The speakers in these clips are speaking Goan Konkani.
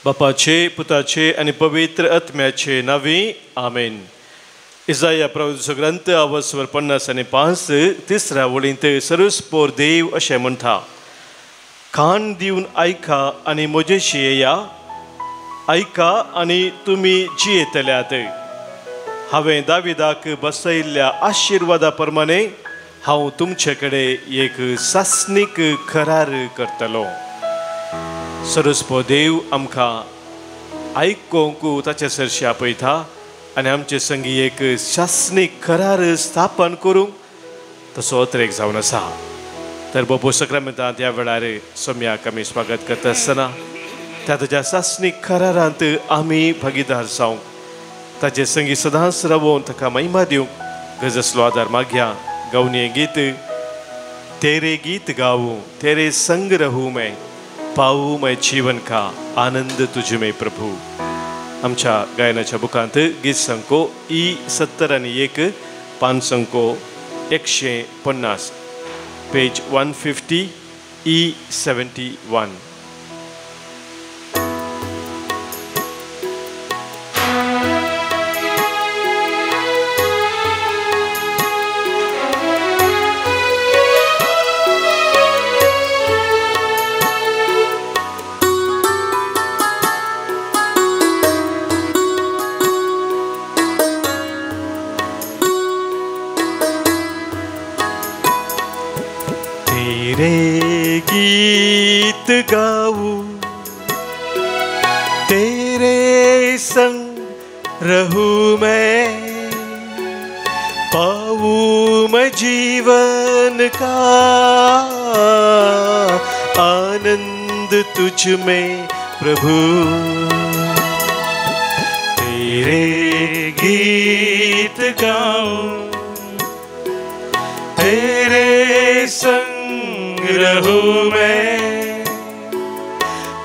बापाचे पुताचे आनी पवित्र आत्म्याचे नांवी आमेन. इजाया प्रभुचो ग्रंथ अवस्वर 55 तिसऱ्या वळींत सरस्पोर देव अशें म्हणटा, कान दिवन आयका आनी म्हजेशी येया, आयका आनी तुमी जियेतल्यात. हांवें दाविदाक बसयल्ल्या आशिर्वादा प्रमाणे हांव तुमचे कडेन एक सासणीक करार करतलो. सरस्पो देव आमकां आयकूंक ताचे सरशी आपयता आनी आमचे संगी एक सासणीक करार स्थापन करूंक तसो अत्रेक जावन आसा. तर बाबू सक्रामेंतांत ह्या वेळार सोम्याक आमी स्वागत करता आसतना त्या ताज्या सासणीक करारांत आमी भागीदार जावंक, ताजे संगी सदांच रावोवन ताका महिमा दिवंक गरज आसलो आदार मागया. गावनी गीत तेरे गीत गाऊं तेरे संग रहूं मैं पाऊं मैं जीवन का आनंद तुझ में प्रभु. आमच्या गायनाच्या बुकांत गीत संको ई 71 पान संको 150 पेज 150 ई 71. तेरे गीत गाऊं तेरे संग रहूं मैं पाऊं मैं जीवन का आनंद तुझ में प्रभु. तेरे गीत गाऊं तेरे संग रहूं मैं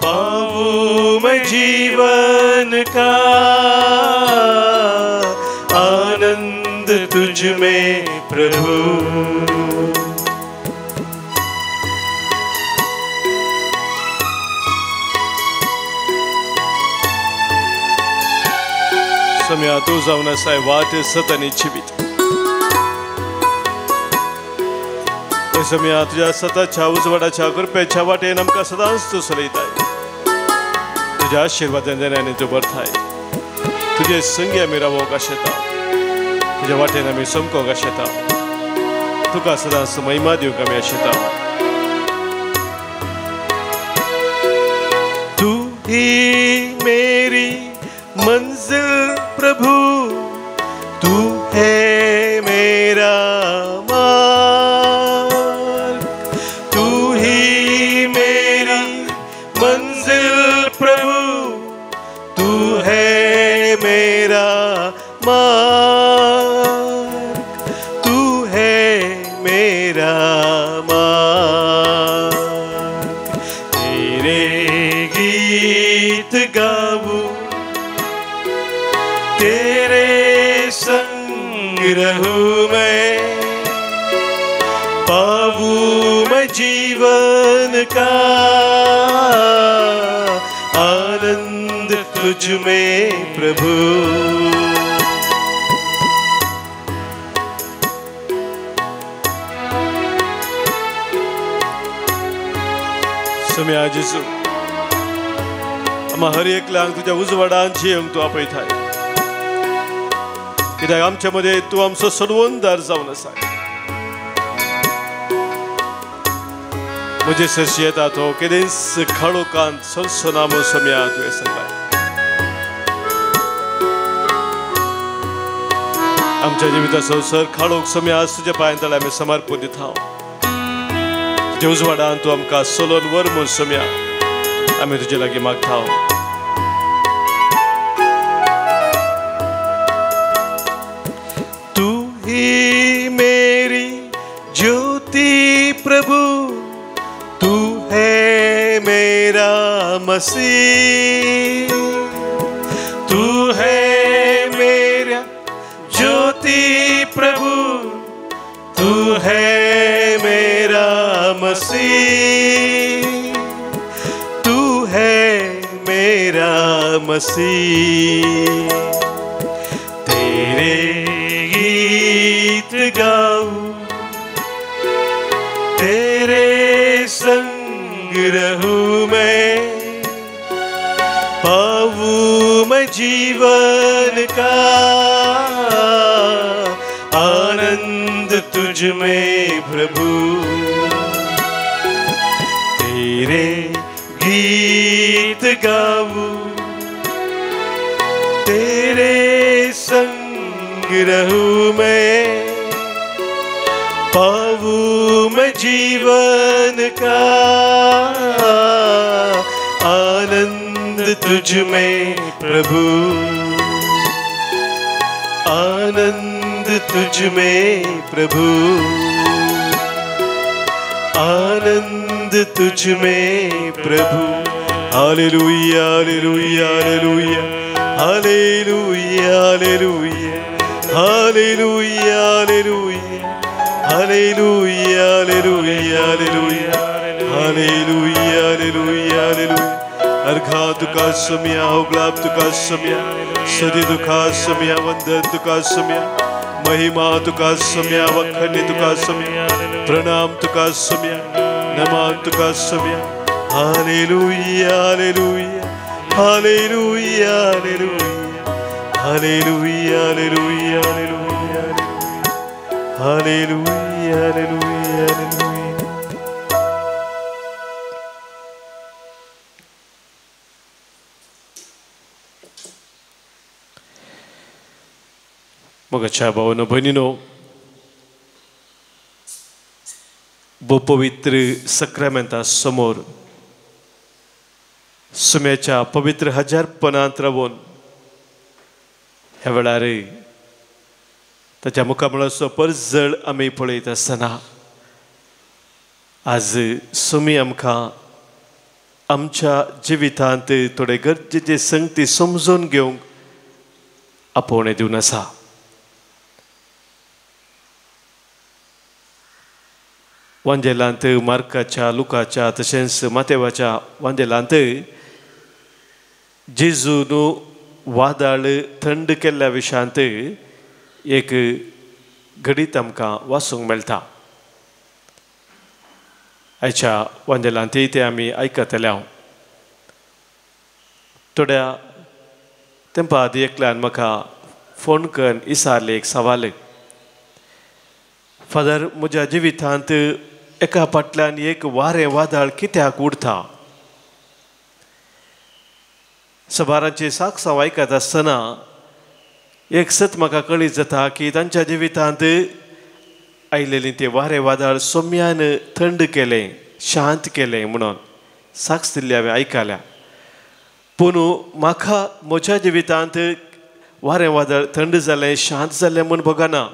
पाऊं मैं जीवन का आनंद तुझ में प्रभु. सम्या तू जावन आसाय वाट सत आनी जिवीत. सम्या तुझ्या सताच्या उजवाडाच्या कृपेच्या वाटेन आमकां सदांच तूं चलयताय. तुज्या आशिर्वादान देण्यानी तूं भरताय. तुजे संगी आमी रावोंक आशेता, तुज्या वाटेन आमी समकोंक आशेता, तुका सदांच महिमा दिवंक आमी आशेता. तू ही मेरी मंजिल प्रभु, तू है मेरा मार्ग, तू ही मेरी मंजिल प्रभु, तू है मेरा मार्ग, तू है मेरा मार्ग. तेरे गीत गाऊं तेरे संग रहूं मैं पाऊं मैं जीवन का आनंद तुझ में प्रभु. सम्या जेजू आम्हा हर एकल्यांक तुज्या उजवाडान जियेवंक तूं आपयताय, कित्याक आमच्या मदें तूं आमचो सोडवणदार जावन आसा. म्हजे सरशी येता तो केदेंच काळोखांत चलचो ना म्हूण सम्या तुवें सांगलां. आमच्या जिविता संवसार काळोख सम्या आज तुज्या पांयां तळ्या आमी समर्पण दिता. तुज्या उजवाडान तूं आमकां सोलोन व्हर म्हूण सम्या आमी तुजे लागीं मागता. तू ही मेरी ज्योति प्रभु, तू है मेरा मसीह, तू है मेरा ज्योति प्रभु, तू है मेरा मसीह, तू है मेरा मसीह। तेरे गीत गाऊं, तेरे संग रहूं मैं, पाऊं मैं जीवन का आनंद तुझ में प्रभु। तेरे गीत गाऊं, तेरे संग रहूं मैं, पाऊं मैं जीवन का आनंद तुझ में प्रभु, आनंद तुझ में प्रभु, आनंद तुझ में प्रभु। Hallelujah, hallelujah, hallelujah, hallelujah, hallelujah, hallelujah, hallelujah, hallelujah, hallelujah, hallelujah, hallelujah, hallelujah. अर्घा तुका सम्या, होगलाब तुका सम्या, सदी तुका सम्या, वंदन तुका सम्या, महिमा तुका सम्या, वखणी तुका सम्या, प्रणाम तुका सम्या, नमान तुका सम्या। Hallelujah, hallelujah, hallelujah, hallelujah, hallelujah, hallelujah, hallelujah, hallelujah, hallelujah. मोगाच्या भावानो भयणीनो, पवित्र सक्रामेंता समोर सुम्याच्या पवित्र हजारपणांत रावन ह्या वेळार ताच्या मुखामळाचो परजळ आमी पळयत आसतना आज सुमी आमकां आमच्या जिवितांत थोडे गरजेचे संगती समजून घेवंक आपोवणें दिवन आसा। वांजेलांत मार्काच्या, लुकाच्या तशेंच मातेवाच्या वांजेलांत जेजून वादळ थंड केल्ल्या विशयांत एक घडीत आमकां वाचूंक मेळटा। आयच्या वांजेलांत तें आमी आयकतले। थोड्या तेंपा आदी एकल्यान म्हाका फोन करून इसारले एक सवाल, फादर म्हज्या जिवितांत एका फाटल्यान एक वारें वादळ कित्याक उडता? सबारांची साक्ष हांव आयकत आसतना एक सत म्हाका कळीत जाता की तांच्या जिवितांत आयलेली ते वारें वादळ सोम्यान थंड केलें, शांत केलें म्हणून साक्ष दिल्ली हांवें आयकल्या। पूण म्हाका म्हज्या जिवितांत वारें वादळ थंड जालें, शांत जालें म्हूण भोगना।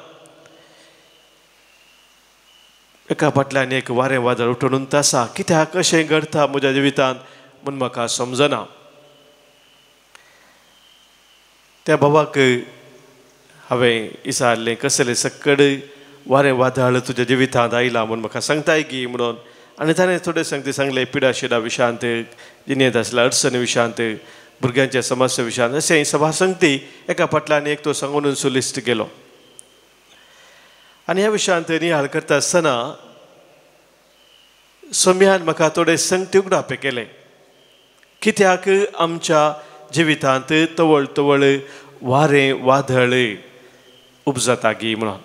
एका फाटल्यान एक वारें वादळ उठून आसा, कित्याक कशें घडटा म्हज्या जिवितांत म्हूण म्हाका समजना। त्या भावाक हांवें विचारलें, कसलें सक्कड वारें वादळ तुज्या जिवितांत आयलां म्हूण म्हाका सांगताय गी म्हणून, आनी ताणें थोडे सांगते सांगलें पिडा शिडा विशयांत, जिणेंत आसल्या अडचणी विशयांत, भुरग्यांच्या समस्या विशयांत, अशें सभा संगती एका फाटल्यान एक तो सांगून सो लिस्ट केलो। आनी ह्या विशयांत नियाळ करता आसतना सोम्यान म्हाका थोडे संगती उगडापे केले, कित्याक आमच्या जिवितांत तवळ तवळ वारें वादळ उपजता गी म्हणून।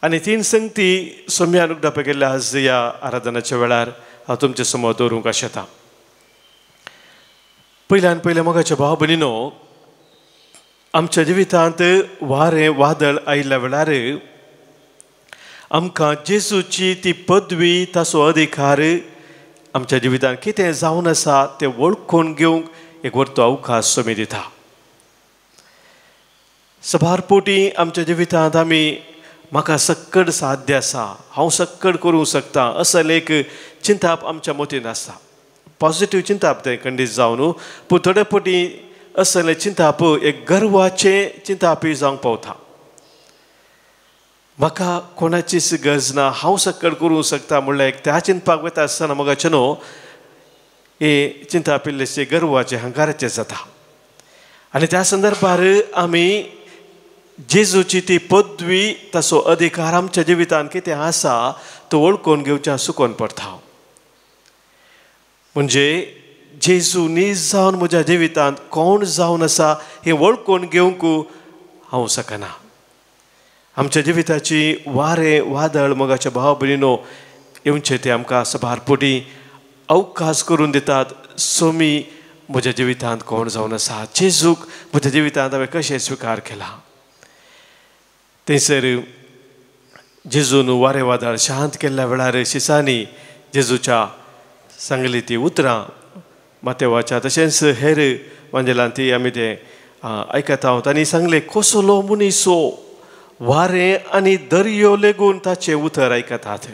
आनी तीन संगती सोम्यान उगडापे केल्ल्या आज ह्या आराधनाच्या वेळार हांव तुमचे समोर दवरूंक आशेता। पयल्यान पयल्या मोगाच्या भाव भयणीनो, आमच्या जिवितांत वारें वादळ आयिल्ल्या वेळार आमकां जेजूची ती पदवी, ताचो अधिकार आमच्या जिवितांत कितें जावन आसा तें वळखून घेवंक एक व्हडलो अवकाश सोमी दिता। सभार पोटी आमच्या जिवितांत आमी म्हाका सक्कड साध्य आसा, हांव सक्कड करूंक शकता असलें एक चिंताप आमच्या मतींत आसता। पॉझिटीव चिंताप तें खंडीत जावन, पूण थोडे पोटी असलें चिंताप एक गर्वाचें चिंतापी जावंक पावता। म्हाका कोणाचीच गरज ना, हांव सक्कड करूंक शकता म्हणल्यार एक त्या चिंतपाक वता आसतना मोगाचें न्हू हे चिंता पिल्लेचे गर्वाचे हंकाराचे जाता. आनी त्या संदर्भार आमी जेजूची ती पदवी ताचो अधिकार आमच्या जिवितांत कितें आसा तो वळखून घेवच्या सुकोन पडटा. म्हणजे जेजू नीज जावन म्हज्या जिवितांत कोण जावन आसा हें वळखून घेवंक हांव शकना. आमच्या जिविताची वारें वादळ मोगाच्या भाव भयणीनो येवचे ते आमकां सभार पुटी अवकाश करून दितात. सोमी म्हज्या जिवितांत कोण जावन आसा, जेजूक म्हज्या जिवितांत हांवें कशें स्विकार केला. थंयसर जेजून वारें वादळ शांत केल्ल्या वेळार शिसांनी जेजूच्या सांगली ती उतरां मातेवाच्या तशेंच हेर वांजेलान ती आमी ते आयकता. तांणी सांगलें कसलो मनीस हो, वारें आनी दर्यो लेगून ताचें उतर आयकतात.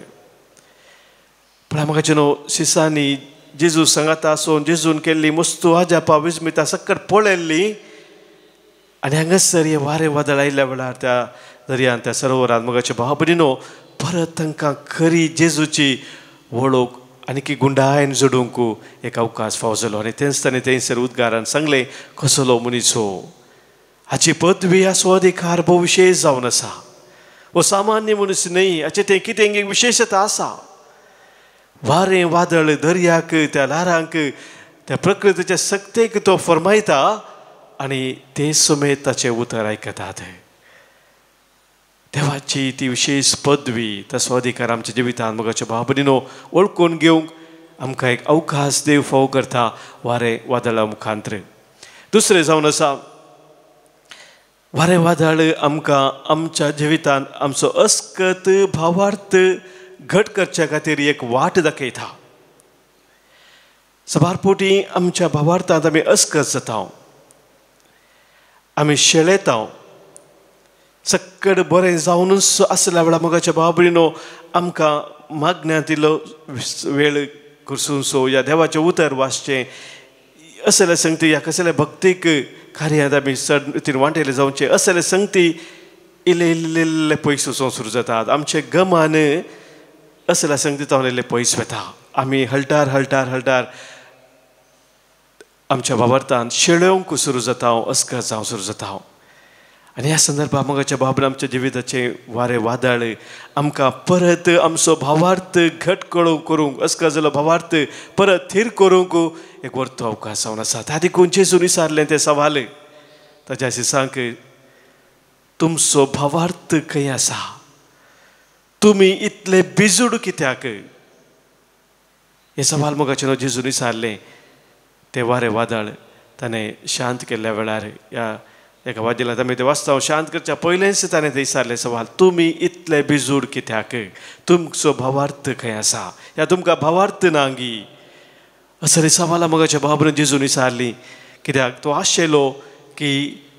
पूण म्हाका न्हू शिसांनी जेजू सांगाता आसून जेजून केल्ली मस्तू आजापा विस्मिता सक्कट पळयल्ली आनी हांगासर हे वारें वादळ आयिल्ल्या वेळार त्या दर्यान त्या सरोवरांत मोगाचे भाव भयणीनो परत तांकां खरी जेजूची वळख आनी गुंडायन जोडूंक एक अवकाश फावो जालो. आनी तेंच ताणें थंयसर उद्गारान सांगलें कसलो मनीस हो, हाची पदवी आसो अधिकार भोव विशेश जावन आसा, हो सामान्य मनीस न्हय, हाचें तें कितें एक विशेशता आसा. वारें वादळ दर्याक त्या ल्हारांक त्या प्रकृतीच्या शक्तेक तो फरमायता आनी ते समेत ताचें उतर आयकतात. देवाची ती विशेश पदवी ताचो अधिकार आमच्या जिवितांत मोगाच्या भाव भयणीनो वळखून घेवंक आमकां एक अवकाश देव फावो करता वारें वादळा मुखांतर. दुसरें जावन आसा वारें वादळ आमकां आमच्या जिवितांत आमचो अस्कत भावार्थ घट करच्या खातीर एक वाट दाखयता. सबार पोटी आमच्या भावार्थांत आमी अस्कत जाता, आमी शेळेता. सक्कड बरें जावनूच आसल्या वेळार मोगाच्या भाव भयणीनो आमकां मागण्यांत इल्लो वेळ करसूनसो या देवाचें उतर वाचचें असले संगती ह्या कसले भक्तीक कार्यांत आमी चड तिन वांटेले जावचें असले संगती इल्ले इल्ले इल्ले पयस वचूंक सुरू जातात. आमचे गमान असल्या संगती जावन इल्ले पयस वता. आमी हळटार हळटार हळटार आमच्या भावार्थान शेळोवंक सुरू जाता, अस्कर जावंक सुरू जाता. आनी ह्या संदर्भात मोगाच्या भाव आमच्या जिविताचें वारें वादळ आमकां परत आमचो भावार्थ घट करूंक अस्कर जालो भावार्थ परत थीर करूंक एक वर्तो अवकाश जावन आसा. त्या देखून जेजून विचारलें तें सवाल ताच्या शिसांक, तुमचो भावार्थ खंय आसा, तुमी इतले बिजूड कित्याक? हें सवाल मोगाचें न्हू जेजून विचारलें. तें वारें वादळ ताणें शांत केल्ल्या वेळार ह्या एका वाजेलांत आमी तें वाचता, शांत करच्या पयलेंच ताणें तें विचारलें सवाल, तुमी इतले बिजूड कित्याक, तुमचो भावार्थ खंय आसा, ह्या तुमकां भावार्थ ना गी? असले सवालां मोगाच्या भाव भयणीन जेजून विचारलीं. कित्याक तो आशेलो की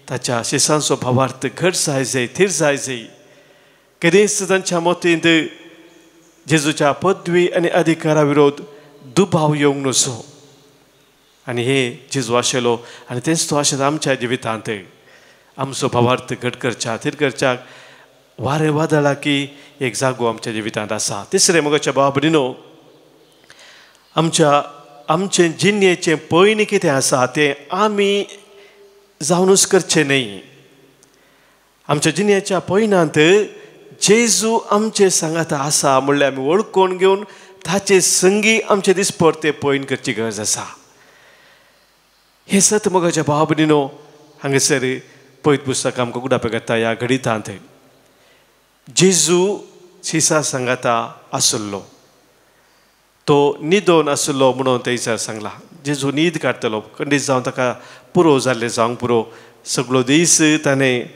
ताच्या शिसांचो भावार्थ घट जाय जाय, थीर जाय जाय. केदींच तांच्या मतींत जेजूच्या पदवी आनी अधिकारा विरोध दुबाव येवंक नसो. आनी हे जेजू आशेलो आनी तेंच तो आशेता आमच्या जिवितांत आमचो भावार्थ घट करच्या थीर करच्याक वारें वादळा की एक जागो आमच्या जिवितांत आसा. तिसरें मोगाच्या भाव भयणीनो आमच्या आमचें जिणेचें पयलीं कितें आसा तें आमी जावनूच करचें न्हय. आमच्या जिणेच्या पयनांत जेजू आमचे सांगाता आसा म्हणल्यार आमी वळखून घेवन ताचे संगी आमचे दिसपट तें पयन करची गरज आसा. हें सत मोगाच्या भाव भयणीनो हांगासर पयत पुस्तक आमकां उगडापा करता. ह्या घडितांत जेजू शिसा सांगाता आसलो, तो न्हिदोन आसलो म्हणून थंयसर सांगला. जेजू न्हीद काडटलो खंडीत जावन ताका पुरो जाल्लें जावंक पुरो, सगळो दीस ताणें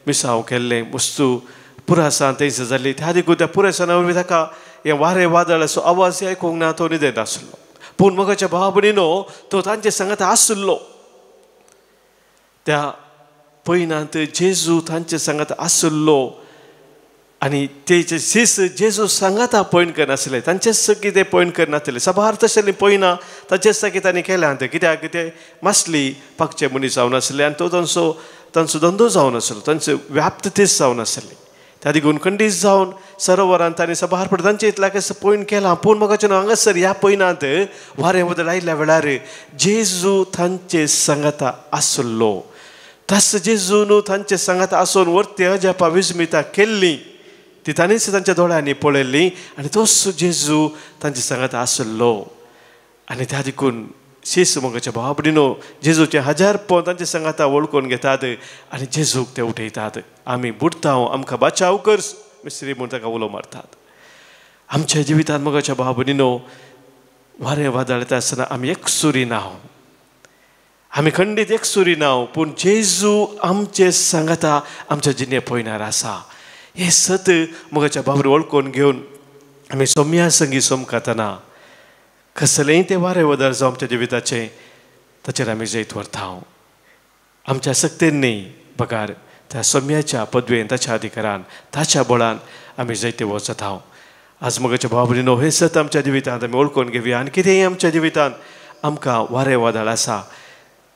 मिसांव केल्लें वस्तू पुरासान थंयसर जाल्ली. त्या देखून त्या पुरासाना वरवीं ताका हें वारें वादळाचो आवाज आयकूंक ना, तो न्हिदेंत आसलो. पूण मोगाच्या भाव भयणीनो तो तांचे सांगाता आसलो. त्या पयनांत जेजू तांचे सांगाता आसलो आनी तेचे शीस जेजू सांगाता पयण करनासले, तांचेच सगळीं ते पयण करनासले. साबार तशें पयना ताचेच सगळीं तांणी केल्या. कित्याक ते मासली पाकचे मनीस जावन आसले आनी तो तांचो तांचो धंदो जावन आसलो, तांचो व्याप्त तेच जावन आसले. त्या देखून खंडीत जावन सरोवरांत तांणी सभार पडतांचे इतल्या कसो पयण केलां. पूण मोगाचें हांगासर ह्या पयणांत वारें बदल आयिल्ल्या वेळार जेजू तांचे सांगाता आसलो. तस जेजू न्हू तांचे सांगाता आसून वर्ती अजापा विस्मिता केल्ली ती ताणीच तांच्या दोळ्यांनी पळयल्ली आनी तोच जेजू तांचे सांगाता आसलो. आनी त्या देखून शीस मोगाच्या भावा भयणीनो जेजूचे हजार पोन तांचे सांगाता वळखून घेतात आनी जेजूक ते उठयतात. आमी बुडटा, आमकां बाचाव कर मिस्त्री म्हूण ताका उलो मारतात. आमच्या जिवितांत मोगाच्या भावा भयणीनो वारें वादळ येता आसतना आमी एकसुरी ना, आमी खंडीत एकसुरी ना, पूण जेजू आमचे सांगाता आमच्या जिणे पयणार आसा. हें सत मोगाच्या बाबर वळखून घेवन आमी सोम्या संगी सोमकातना कसलेंय तें वारें वादळ जावं आमच्या जिविताचें ताचेर आमी जैत व्हरता. आमच्या सक्तेन न्ही बगार त्या सोम्याच्या पदवेन, ताच्या अधिकारान, ताच्या बळान आमी जैते वचत हांव. आज मोगाच्या भावा भयणीनो हें सत आमच्या जिवितांत आमी वळखून घेवया आनी कितेंय आमच्या जिवितांत आमकां वारें वादळ आसा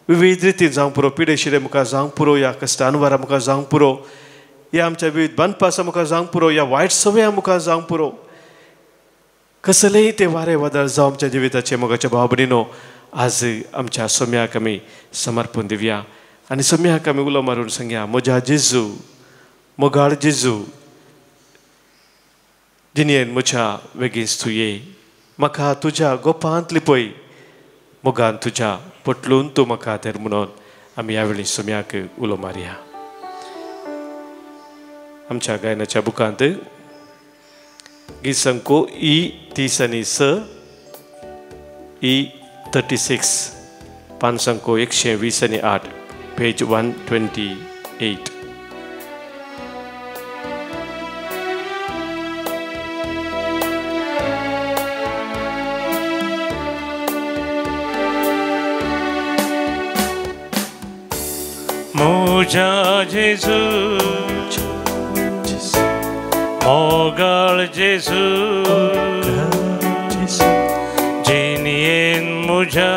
विविध रितीन जावंक पुरो, पिडेशिरे मुखार जावंक पुरो, ह्या कश्टानवारा मुखार जावंक पुरो, ह्या आमच्या विविध बांदपासा मुखार जावंक पुरो, ह्या वायट सवया मुखार जावंक पुरो, कसलेंय तें वारें वादळ जावं आमच्या जिविताचें मोगाच्या भावा भयणीनो आज आमच्या सोम्याक आमी समर्पण दिवया आनी सोम्याक आमी उलो मारून सांगया, म्हज्या जेजू, मोगाळ जेजू, जिणेन म्हज्या वेगींच तूं ये, म्हाका तुज्या गोपांत लिपय, मोगान तुज्या पटलून तूं म्हाका धर म्हणून आमी ह्या वेळी सोम्याक उलो मारया. आमच्या गायनाच्या बुकांत गीत संको ई 30 आनी 6, ई 36, पान संको 120 आनी 8, पेज 128. म्हज्या जेजू, मोगाळ जेजू, जिणेन म्हज्या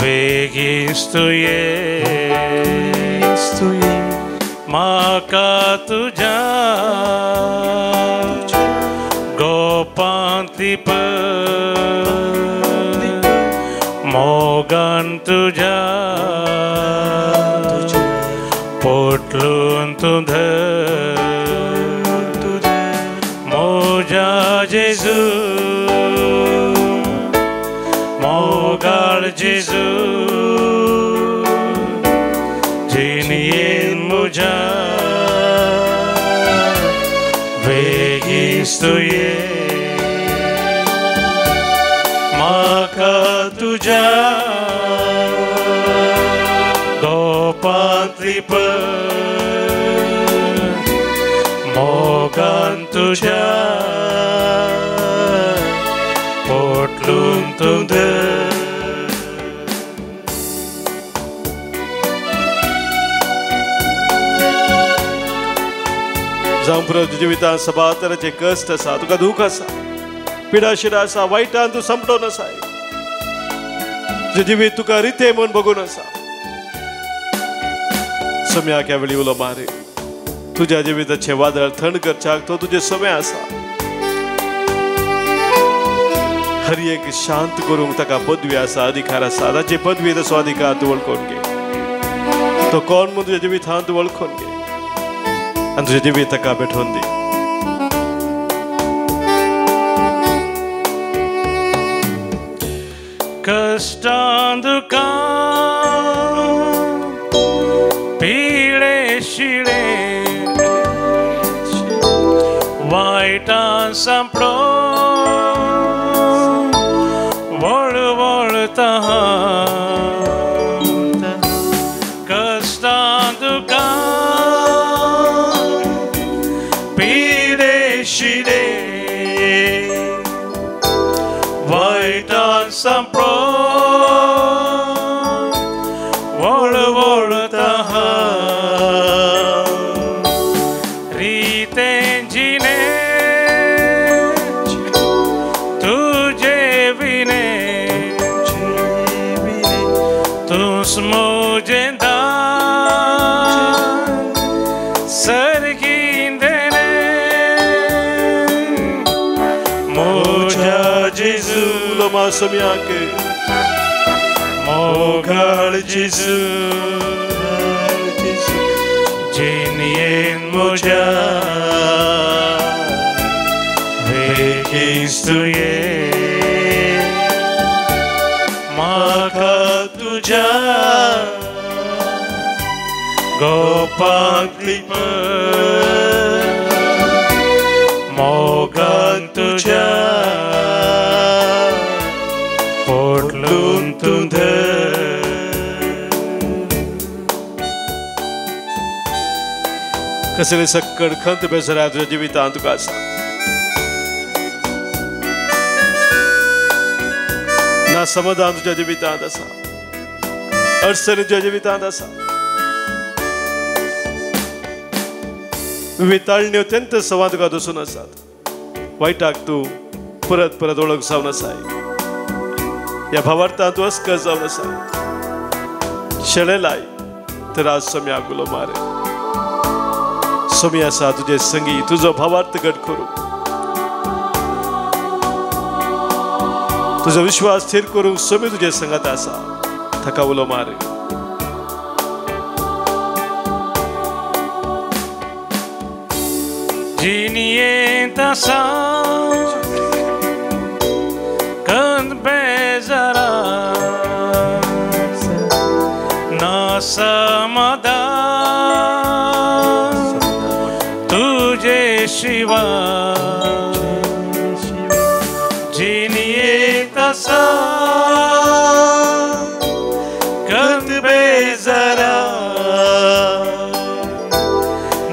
वेगींच तूं ये, म्हाका तुज्या गोपांत लिपय, मोगान तुज्या पोटलून तूं धर, म्हज्या जेजू, मोगाळ जेजू, जिणेन म्हज्या वेगींच तूं ये, म्हाका तुज्या गोपांत लिपय, मोगान तुज्या पोटलून तूं धर. जावं पुरो तुज्या जिवितांत सभा तराचे कश्ट आसा, तुका दूख आसा, पिडाशिरा आसा, वायटान तूं संपटोन आसा, तुजें जिवीत तुका रितें म्हूण बगून आसा. सम्याक ह्या वेळी उलो मार, तुज्या जिविताचें वादळ थंड करच्याक तो तुजें समय आसा. हर एक शांत करूंक ताका पदवी आसा, अधिकार आसा. ताची पदवी तसो अधिकार तूं वळखून घे, तो कोण म्हूण तुज्या जिवितांत तूं वळखून घे आनी तुजें जिवीत ताका भेटोवन दी. कश्टां दुकां पिळे शिळे वायटां सांपडो वळवळता, कश्टां दुकां पिळे शिळे वायटां सांपडो वळवळता, रितें जिणे तुजे विणे तूंच म्हजें दान म्हज्या जेजू उलो मार सोम्याक मोगाळ जेजू जिणयेन म्हज्या वेगींच तुवें म्हाका तुज्या गोपांत लिपय मोगान तुज्या पोटलून तूं धर. कसले सक्कड खंत बेसरा तुज्या जिवितांत तुका आसा ना समाधान तुज्या जिवितांत आसा अडचणी तुज्या जिवितांत आसा विविध ताळण्यो अत्यंत सवां तुका दसून आसात. वायटाक तूं परत परत ओळख जावन आसाय ह्या भावार्थान तूं अस्कस जावन आसाय शेळेलाय तर आज सोम्याक उलो मार. सोमी आसा तुजे संगी तुजो भावार्थ घट करूं तुजो विश्वास थीर करूंक सोमी तुजे संगात आसा ताका उलो मार. जिणयेंत आसा खंत बेजारा ना समाधान तुजे शिवाय जिणयेंत आसा खंत बेजारा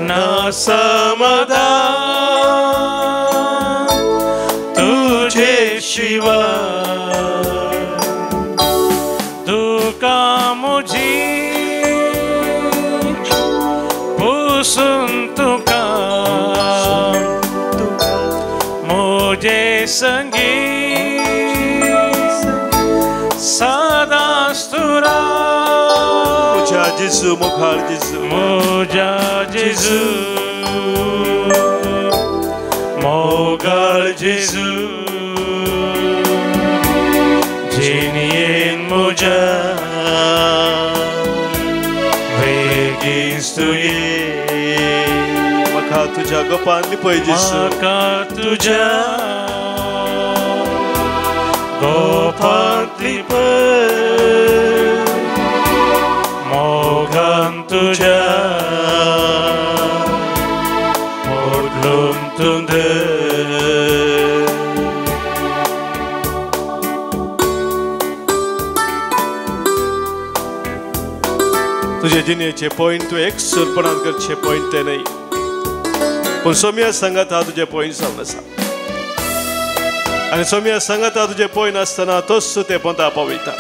ना समाधान तुझे शिवाय दुकां म्हजी पुसून तुका म्हजे संगी सदांच तूं राव. म्हज्या जेजू मुखार जेजू म्हज्या जेजू मोगाळ जेजू जिणयेन म्हज्या वेगींच तुवें म्हाका तुज्या गोपान लिपय जेजू म्हाका तुज्या गोपांत लिपय मोगान तुज्या पोटलून तूं धर. तुजे जिणेचे पॉयंट तूं एकसूरपणान करचे पॉयंट ते न्हय पूण सोम्या सांगाता तुजे पॉयंट जावन आसा आनी सोम्या सांगाता तुजे पॉयंट आसतना तोच ते पोंता पावयता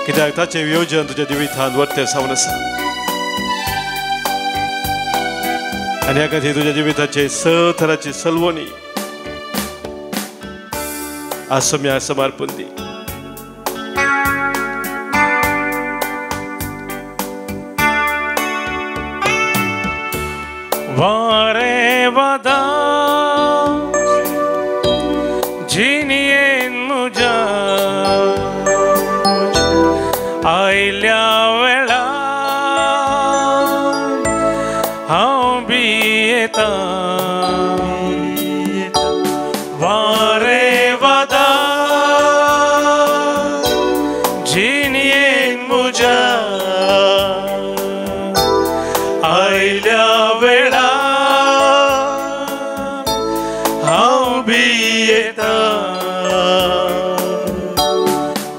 कित्याक ताचें योजन तुज्या जिवितांत वर्तें जावन आसा आनी ह्या खातीर तुज्या जिविताचे स थराची सलवणी आज सोम्या समर्पण दी. वारे वादळ जिणयेन म्हज्या आयल्या वेळार हांव भियेतां. वारे वादळ जिणयेन म्हज्या आयल्या वेळार हांव भियेतां.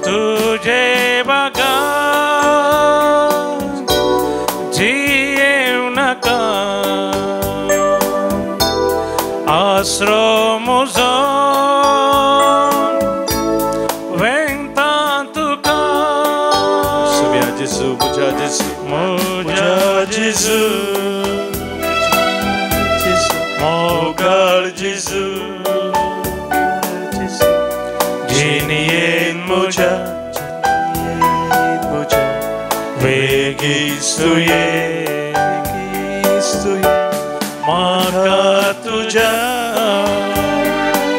तुजे बगर जियेवं नाका आसरो म्हजो वेंगता तुका. सोम्या जेजू म्हज्या जेजू म्हज्या जेजू मोगाळ जेजू जिणयेन म्हज्या वेगींच तुवें म्हाका तुज्या तुझ्या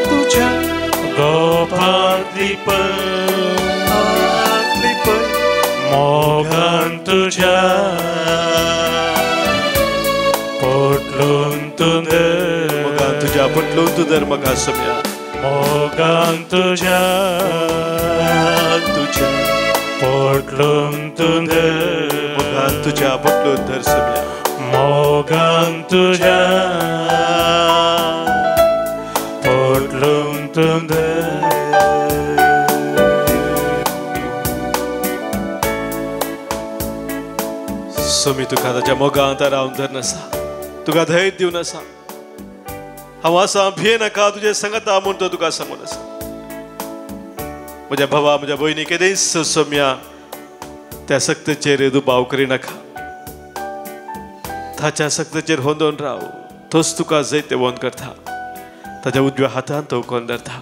तुझ्या गोपांत लिपय लिपय मोगान तुझ्या पोटलून तूं धर मोगान तुझ्या पोटलून तूं धर म्हाका सोम्या मोगान तुझ्या तुझ्या पोटलून तूं धर मोगान तुझ्या पोटलून धर सोम्या मोगान तुझ्या पोटलून तूं धर. सोमी तुका ताच्या मोगान रावन धर आसा, तुका धैर्य दिवन आसा. हांव आसा, भिये नाका, तुजें सांगता म्हूण तो तुका सांगून आसा. म्हज्या भावा म्हज्या भयणी केदेंच सोम्या त्या सक्तेचेर दुबाव करिनाका, ताच्या सक्तेचेर होंदोन राव. तोच तुका जैतवंत करता, ताच्या उजव्या हातान तो कोण धरता.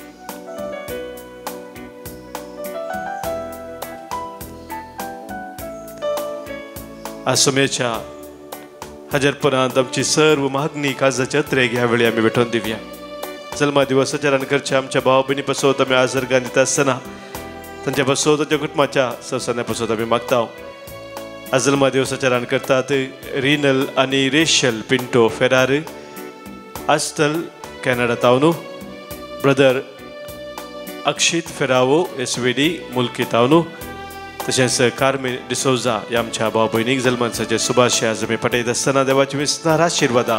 आज सोम्याच्या हजारपणांत आमची सर्व मागणी काजाच्या त्रेग ह्या वेळी आमी भेटोवन दिवया. जल्मा दिवसाच्या रानकरच्या आमच्या भाव भयणी पासत आमी आजर्गान दिता आसतना तांच्या पासत तांच्या कुटुंबाच्या संवसारां पासत आमी मागता. आज जल्मा दिवसाच्या रान करतात रिनल आनी रेशल पिंटो फेरार, आस्टल कॅनडा तावनू, ब्रदर अक्षीत फेरावो एसवेडी मुल्की तावनू, तशेंच कार्मेन डिसोजा ह्या आमच्या भाव भयणीक जल्मांसाचे सुभाशे आज आमी पटयत आसतना देवाची विस्तार आशिर्वादां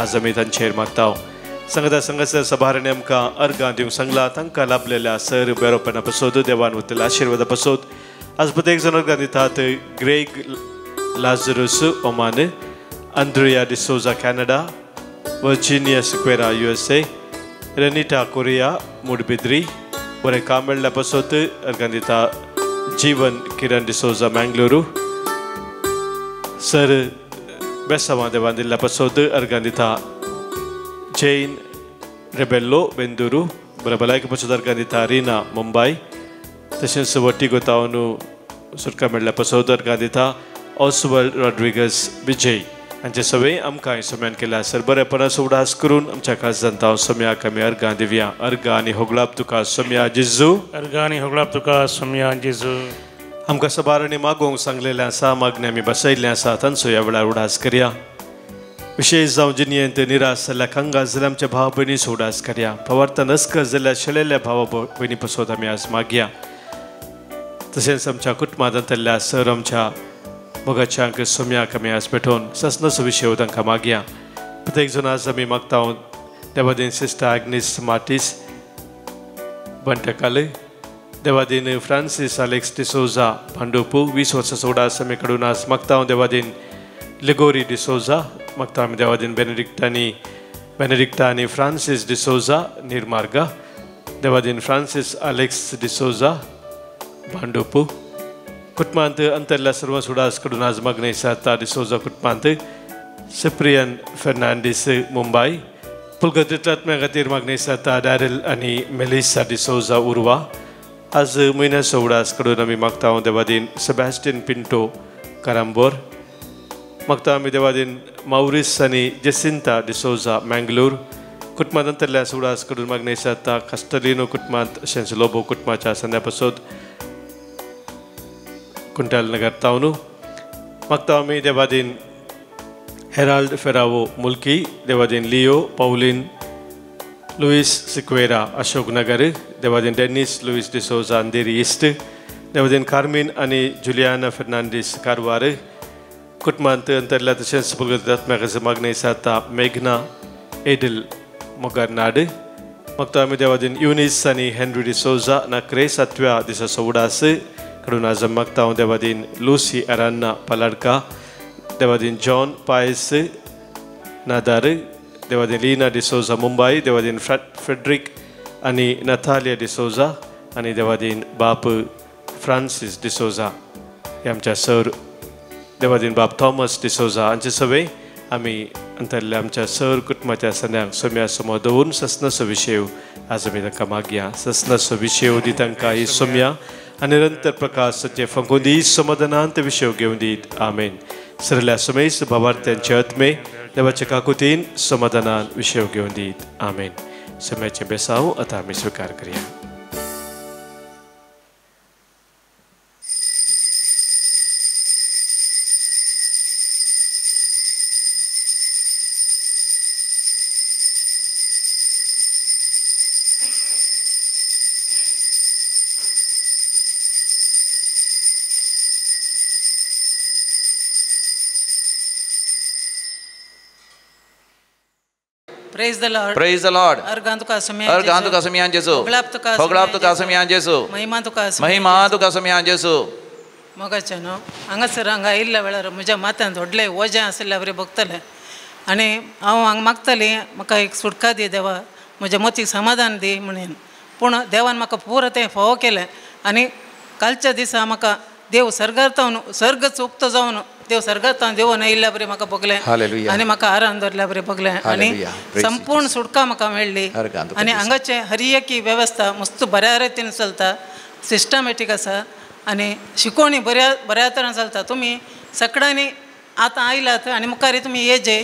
आज आमी तांचेर मागता. सांगता संगासर सभारांनी आमकां अर्गां दिवंक सांगला, तांकां लाभलेल्या सर बेरोपणा पासत देवान वतल्या आशिर्वादा पासत आज प्रत्येक जण अर्गां दितात. Greg Lazarus Oman, Andrea D'Souza Canada, Virginia Sequeira USA, Renita Correa Moodbidri, बरें काम मेळ्ळ्या पासत अर्गां दिता जीवन किरण डिसोजा मँगलुरू, सर बेसावां देवान दिल्ल्या पासत अर्गां दिता जैन रेबेल्लो बेंदुरू, बरें भलायकी पासत अर्गां दिता रिना मुंबय, तशेंच वटी गोतावनू सुटका मेळ्ळ्या पासत अर्गां दिता ऑसवर्ल्ड रॉड्रिगस विजय. हांचे सगळे आमकां सोम्यान केल्या सर बरेपणाचो उडास करून आमच्या खास हांव सोम्याक आमी अर्गां दिवया. अर्गां आनी होगळाप तुका सोम्या जेजू, अर्गां आनी होगळाप तुका सोम्या जेजू. आमकां सबारांनी मागोवंक सांगलेलें आसा, मागणें आमी बसयल्लें आसा, तांचो ह्या वेळार उडास करया. विशेश जावं जिणेंत निराश जाल्ल्या कंगास जाल्ल्या आमच्या भाव भयणीचो उडास करया. पवार्ता नस्कर जाल्ल्या शेळेल्ल्या भावा भयणी पासत आमी आज मागया. तशेंच आमच्या कुटुंबांत अंतरल्या सर आमच्या मोगाच्यांक सोम्याक आमी आज पेटोवन ससनाचो विशय तांकां मागया. प्रत्येक जण आज आमी मागता देवादीन सिस्टर आग्नीस मार्टीस बंटकाल, देवादीन फ्रांसीस आलेक्स डिसोजा भांडोपू 20 वर्सांचो उडास आमी कडून आज मागता. देवादीन लिगोरी डिसोजा मागता आमी. देवादीन बेनेडिक्टा आनी फ्रांसीस डिसोजा निर्मार्गा, देवादीन फ्रांसीस आलेक्स डिसोजा भांडोपू. कुटुंबांत अंतरल्या सर्व सुडास कडून आज मागणी साता डिसोजा कुटुंबांत सिप्रियन फेर्नांडीस मुंबय, पुलगतींतल्या आत्म्या खातीर मागणी साता डॅरल आनी मेलिसा डिसोजा उर्वा. आज म्हयन्याचो उडास कडून आमी मागता देवादीन सेबॅस्टियन पिंटो कारांबोर, मागता आमी देवादीन मावरीस आनी जेसिंता डिसोजा मँगलोर. कुटुंबांत अंतरल्या सुडास कडून मागणी साता कास्टलिनो कुटुंबांत तशेंच लोबो कुटुंबाच्या संद्या पासत कुंटाल नगर तावनू मागता आमी देवादीन हेराल्ड फेरावो मुल्की, देवादीन लियो Pauline Luis Sequeira Ashok Nagar, Devadin Dennis Luis D'Souza अंधेरी ईस्ट, देवादीन कार्मीन आनी जुलियाना फेर्नांडीस कारवार. कुटुंबांत अंतरल्या तशेंच पुलगती मागणी साता मेघना एडल मोगरनाड मागता आमी देवादीन युनिस आनी हेनरी डिसोजा नाकरे 7व्या दिसाचो उडास कडून आज मागता देवादीन लुसी अरान्ना पालाडका, देवादीन जॉन पायस नादार, देवादीन लीना डिसोजा मुंबय, देवादीन फ्रेडरिक आनी नथालिया डिसोजा आनी देवादीन बाप फ्रांसीस डिसोजा हे आमच्या सर देवादीन बाप थॉमस डिसोजा हांचे सगळे आमी अंतरल्या आमच्या सर कुटुंबाच्या संद्यांक सोम्या समोर दवरून ससनाचो विशय आज आमी तांकां मागया. ससनाचो विशय दी तांकां ही सोम्या आनी निरंतर प्रकाशाचे फंकून दी, समाधानांत विशय घेवन दीत. आमेन. सरल्या समेस भावार्थ्यांचे आत्मे देवाच्या काकुतीन समाधानान विशय घेवन दीत. आमेन. सम्याचें बेसांव आतां आमी स्विकार करया. Praise the Lord. Praise the Lord. अर्गां तुका सुमयान जेजू. होगळाप तुका सुमयान जेजू. महिमा तुका सुमयान जेजू. मोगाचें न्हू हांगासर हांगा आयिल्ल्या वेळार म्हज्या माथ्यांत व्हडलें वजें आशिल्ल्या बरें भोगतलें आनी हांव हांगा मागतालें म्हाका एक सुटका दी देवा, म्हज्या मतीक समाधान दी म्हणून. पूण देवान म्हाका पुरो तें फावो केलें आनी कालच्या दिसा म्हाका देव सर्गार सर्गच उक्तो जावन देव सर्गांत देवून आयिल्ल्या बरें म्हाका भोगलें आनी म्हाका आराम दवरल्या बरें भोगलें आनी संपूर्ण सुटका म्हाका मेळ्ळी. आनी हांगाचें हर एक वेवस्था मस्त बऱ्या रितीन चलता, सिस्टमॅटीक आसा आनी शिकोवणी बऱ्या बऱ्या तरान चलता. तुमी सगळ्यांनी आतां आयलात आनी मुखार तुमी येजे.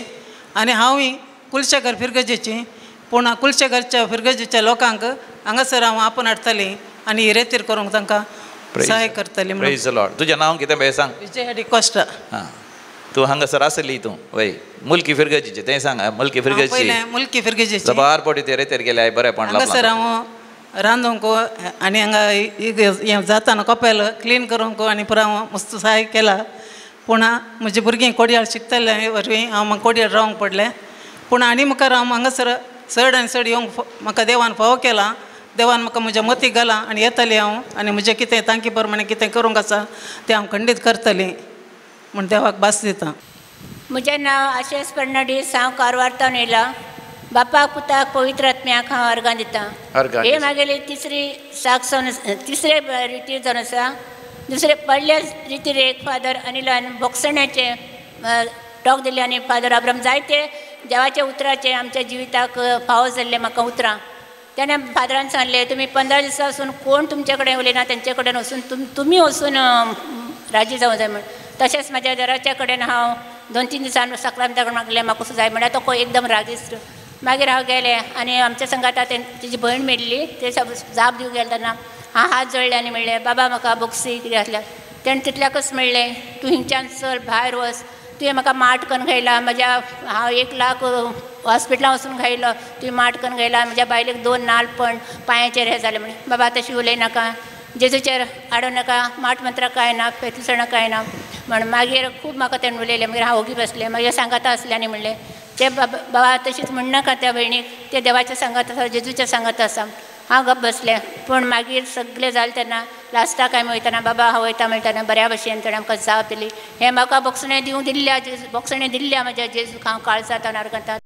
आनी हांवूय कुलशेघर फिरगजेची, पूण कुलशेघरच्या फिरगजेच्या लोकांक हांगासर हांव आपोवन हाडटाली आनी हिरेतीर करूंक तांकां सहाय करतली. प्रेज the Lord. तुजें नांव कितें बें सांग. विजय डिकोस्टा. हां, तूं हांगासर आसली तूं वय मुल्की फिरगजीचें तें सांग. मुल्की फिरगजी, मुल्की फिरगजीचें जबार पटी ते रेतेर गेले बरेंपण. हांगासर हांव रांदूंक आनी हांगा हें जाताना कपेल क्लीन करूंक आनी पुरो हांव मस्त सहाय केला. पूण म्हजी भुरगीं कोडयाळ शिकतले वरवीं हांव म्हाका कोडयाळ रावंक पडलें. पूण आनी मुखार हांव हांगासर चड आनी चड येवंक म्हाका देवान फावो केला. देवान म्हाका म्हज्या मतीक घाला आनी येतलें हांव आनी म्हजें कितें तांकी प्रमाणे कितें करूंक आसा तें हांव खंडीत करतलें म्हूण देवाक भास दिता. म्हजें नांव आशेश फर्नांडीस. हांव कारवारतावन येयलां. बापाक पुताक पवित्र आत्म्याक हांव अर्गां दितां. हे म्हागेली तिसरी साक्ष जावन तिसरे रितीर जावन आसा. दुसरे पयल्या रितीर एक फादर अनिलान भोगसण्याचें टॉक दिलें आनी फादर आब्राम जायते देवाच्या उतराचें आमच्या जिविताक फावो जाल्लें म्हाका उतरां. तेणें फादरान सांगलें तुमी 15 दिसां वचून कोण तुमचे कडेन उलयना तेंचे कडेन वचून तुमी वचून राजी जावं जाय म्हण. तशेंच म्हाज्या देराच्या कडेन हांव 2-3 दिसान साक्रांता कडेन मागलें म्हाका कसो जाय म्हणल्यार तो एकदम रागीस्ट. मागीर हांव गेलें आनी आमच्या संगाता तेजी भयण मेळ्ळी. ते जाप दिवंक गेलें तेन्ना हांव हात जोडले आनी म्हणलें बाबा म्हाका बोगसी कितें आसल्यार. तेणें तितल्याकच म्हणलें तूं हिंगच्यान चल भायर वच, तुवें म्हाका माट करून घायला, म्हज्या हांव 1 लाख हॉस्पिटलां वचून घायलो, तुवें माट करून घायला, म्हज्या बायलेक 2 नाल पण पांयाचेर हें जालें. म्हण बाबा तशी उलय नाका, जेजूचेर आडोव नाका, माट मंत्रां कांय ना, फेतसणां कांय ना म्हण. मागीर खूब म्हाका तेणें उलयलें. मागीर हांव ओगी बसलें. मागीर सांगाता आसलें आनी म्हणलें ते बाबा तशीच म्हणनाका त्या भयणीक, ते देवाच्या सांगात आसा, जेजूच्या सांगात आसा. हांव गप बसलें. पूण मागीर सगळें जालें तेन्ना लास्टाक आमी वयतना बाबा हांव वयता म्हणटना बऱ्या भशेन तेणें आमकां जाप दिली. हें म्हाका बोगसणें दिवंक दिल्ल्या बोगसणें दिल्ल्या म्हज्या जेजूक हांव काळजांत अर्गां.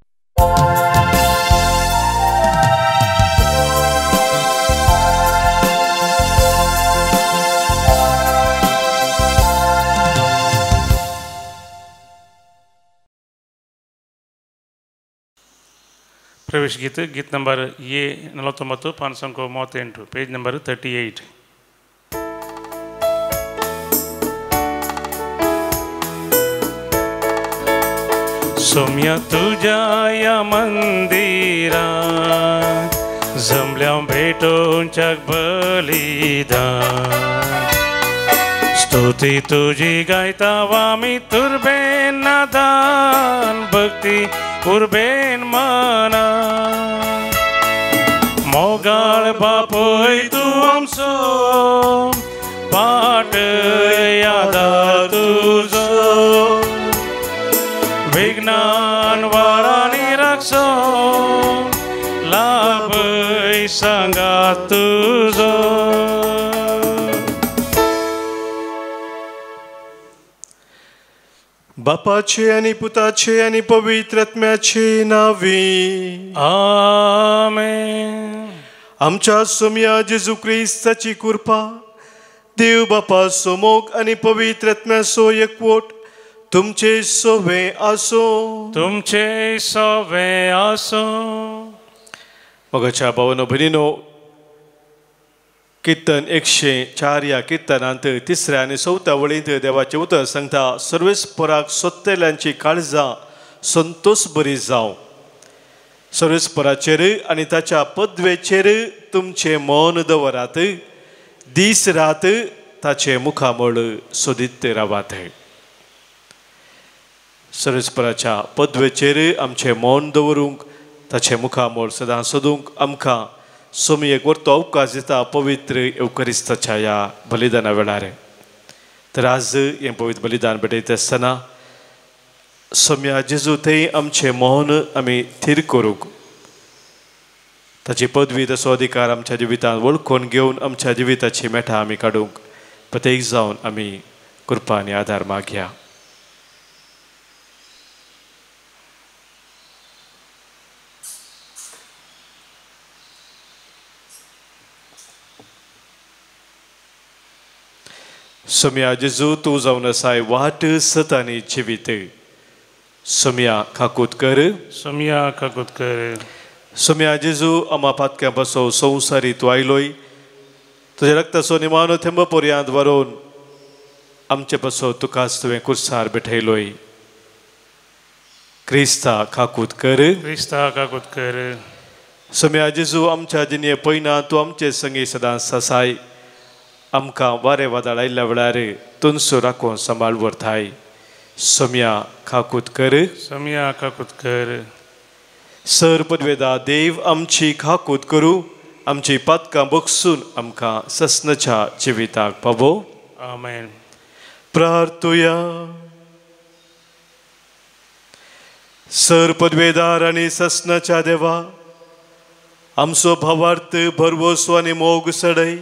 प्रवेश गीत, गीत नंबर ए 49, 538, पेज नंबर 38. सोम्या तुझ्या या मंदिरा जमल्या भेटोंच्या बलिदान, स्तुती तुझी गायता वामी तुर्बेन नादान, भक्ती उर्बेन मना. मोगाळ बापय तूं आमचो पाट यादार तुजो, विज्ञान वारांनी राखचो लाभय सांगात तुजो. बापाचे आनी पुताचे आनी पवित्र आत्म्याचे नांवी आमेन. आमच्या सोम्या जेजू क्रिस्ताची कृपा, देव बापाचो मोग आनी पवित्र आत्म्याचो एकवट तुमचे सोवे आसो. तुमचे सोवे आसो. मगाच्या भावानो भयणीनो, कीर्तन 104 ह्या कीर्तनांत तिसऱ्या आनी चवथ्या वळींत देवाचें उतर सांगता, सर्वेस्पराक सोदतल्यांची काळजां संतोष बरी जावं. सर्वेस्पराचेर आनी ताच्या पदवेचेर तुमचें मन दवरात, दीस रात ताचें मुखामळ सोदीत रावात. सर्वेस्पराच्या पदवेचेर आमचें मन दवरूंक, ताचें मुखामळ सदां सोदूंक आमकां सोमयेक व्हरतो अवकाश दिता पवित्र येवकरिस्ताच्या ह्या बलिदाना वेळार. तर आज हें पवित्र बलिदान भेटयता आसतना सोम्या जेजू थंय आमचें मन आमी थीर करूंक, ताची पदवी तसो अधिकार आमच्या जिवितांत वळखून घेवन आमच्या जिविताची मेठां आमी काडूंक प्रत्येक जावन आमी कृपा आनी आदार मागया. सोम्या जेजू तूं जावन आसाय वाट सत आनी जिवीत. सोम्या काकूत कर, सोम्या काकूत कर. सोम्या जेजू आमा पातक्यां पासो संवसारी तूं आयलोय, तुज्या रक्ताचो निमाणो थेंब पर्यांत व्हरून आमचे पासो तुकाच तुवें कुर्सार भेटयलोय. क्रिस्ता काकूत कर, क्रिस्ता काकूत कर. सोम्या जेजू आमच्या जिणये पयना तूं आमचे संगी सदां सासाय, आमकां वारें वादळ आयिल्ल्या वेळार तुनसो राखून सांबाळ व्हरताय. सोम्या काकूत कर, सोम्या काकूत कर. सर पदवेदा देव आमची काकूत करूं, आमची पातकां बगसून आमकां ससनाच्या जिविताक पावो. आमेन. प्रार्थुया. सर पदवेदार आनी ससनाच्या देवा, आमचो भावार्थ भरवसो आनी मोग सडय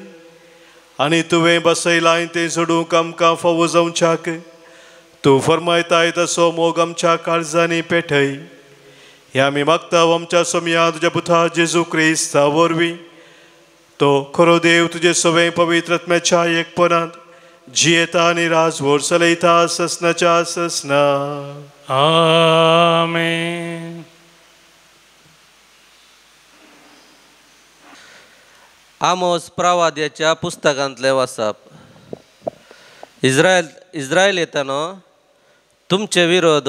आनी तुवें बसयलां तें सोडूंक आमकां फावो जावच्याक तूं फरमायताय तसो मोग आमच्या काळजांनी पेटय. हे आमी मागता आमच्या सोम्या तुज्या पुता जेजू क्रिस्ता वरवीं, तो खरो देव तुजे सवें पवित्र आत्म्याच्या एकपणांत जियेता आनी राजवट चलयता ससनाच्या ससना. आमेन. आमोस प्रवाद्याच्या पुस्तकांतलें वाचप. इस्रायल येतानो तुमचे विरोध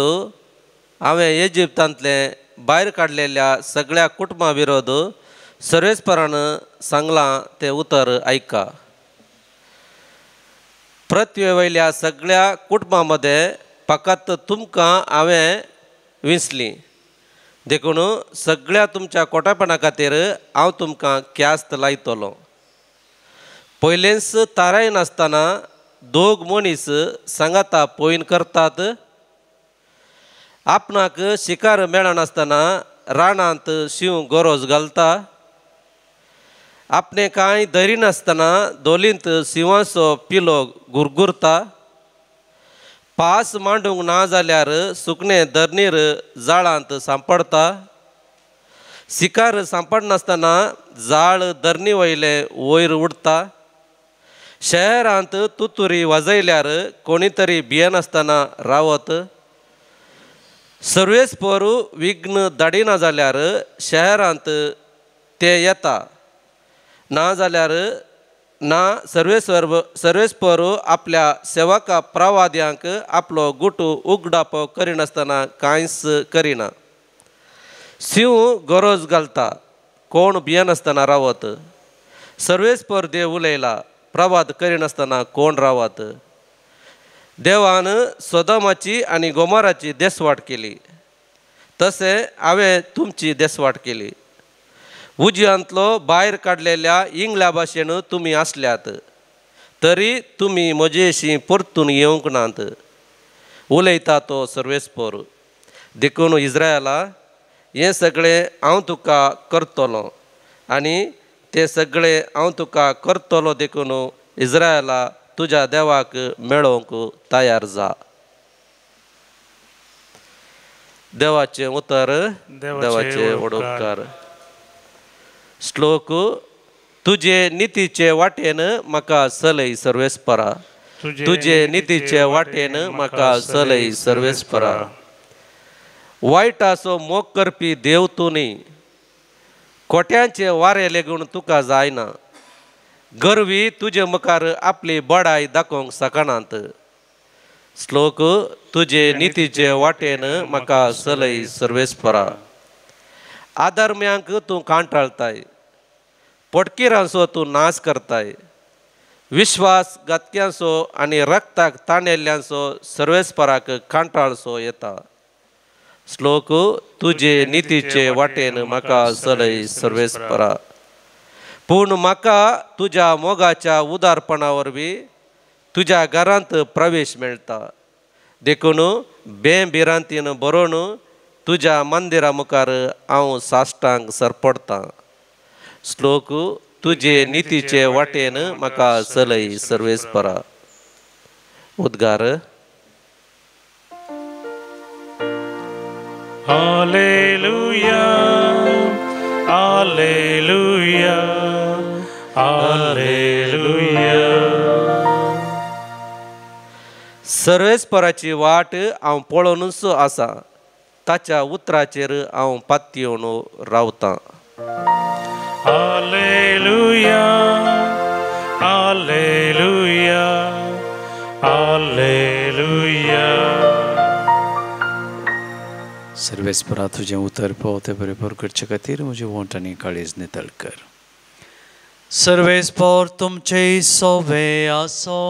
हांवें इजिप्तांतले भायर काडलेल्या सगळ्या कुटुंबा विरोध सर्वेस्परान सांगलां तें उतर आयका. पृथ्वे वयल्या सगळ्या कुटुंबां मदें फकत तुमकां हांवें विंचली, देखून सगळ्या तुमच्या कोटापणा खातीर हांव तुमकां ख्यास्त लायतलो. पयलेंच ताराय नासतना दोग मनीस सांगाता पोयन करतात, आपणाक शिकार मेळनासतना रानांत शींव गरज घालता, आपणे कांय धरिनासतना दोलींत शिंवाचो पिलो गुरगुरता, पास मांडूंक ना जाल्यार सुकणें धरणीर जाळांत सांपडटा, शिकार सांपडनासतना जाळ धरणी वयले वयर उडटा, शहरांत तुतुरी वाजयल्यार कोणी तरी भियेनासतना रावत, सर्वेस्पर विघ्न धाडिना जाल्यार शहरांत ते येता, ना जाल्यार ना सर्वेस्पर आपल्या सेवका प्रवाद्यांक आपलो गुटू उगडापो करिनासतना कांयच करिना. शिंव गरज घालता, कोण भियेनासतना रावत, सर्वेस्पर देव उलयला, प्रवाद करिनासतना कोण रावत. देवान सोदमाची आनी गोमोराची देसवाट केली, तशें हांवें तुमची देसवाट केली. उज्यांतलो भायर काडलेल्या इंगल्या भाशेन तुमी आसल्यात, तरी तुमी म्हजेशी परतून येवंक नात, उलयता तो सर्वेस्पर. देखून इस्रायला हें सगळें हांव तुका करतलो आनी तें सगळें हांव तुका करतलो, देखून इस्रायला तुज्या देवाक मेळोवंक तयार जा. देवाचें उतर, देवाचें उपकार. श्लोक. तुजे नितीचे वाटेन म्हाका चलय सर्वेस्परा, तुजे नितीचे वाटेन म्हाका चलय सर्वेस्परा. वायटाचो मोग करपी देव तूं न्ही, कोट्यांचे वारें लेगून तुका जायना. गर्वी तुजे मुखार आपली बडाय दाखोवंक शकनात. श्लोक तुजे नितीचे वाटेन म्हाका चलय सर्वेस्परा. आधर्म्यांक तूं कांटाळताय, पोटकिरांचो तूं नाश करताय, विश्वास घातक्यांचो आनी रक्ताक ताणेल्ल्यांचो सर्वेस्पराक कांटाळसो येता. श्लोक तुजे नितीचे वाटेन म्हाका चलय सर्वेस्परा. पूण म्हाका तुज्या मोगाच्या उदारपणा वरवीं तुज्या घरांत प्रवेश मेळटा, देखून बेभिरांतीन बरोवन तुज्या मंदिरा मुखार हांव साश्टांक सरपडटां. श्लोक तुजे नितीचे वाटेन म्हाका चलय सर्वेस्परा. उद्गार. Hallelujah, hallelujah, hallelujah. सर्वेस्पराची वाट हांव पळोवनूच आसा, ताच्या उतराचेर हांव पातयेवन रावतां. Hallelujah, hallelujah, hallelujah. सर्वेस्परा तुजें उतर पावते बरेबर करचे खातीर म्हजी वोंट आनी काळीज नितळ कर. सर्वेस्पर तुमचे सोवे आसो,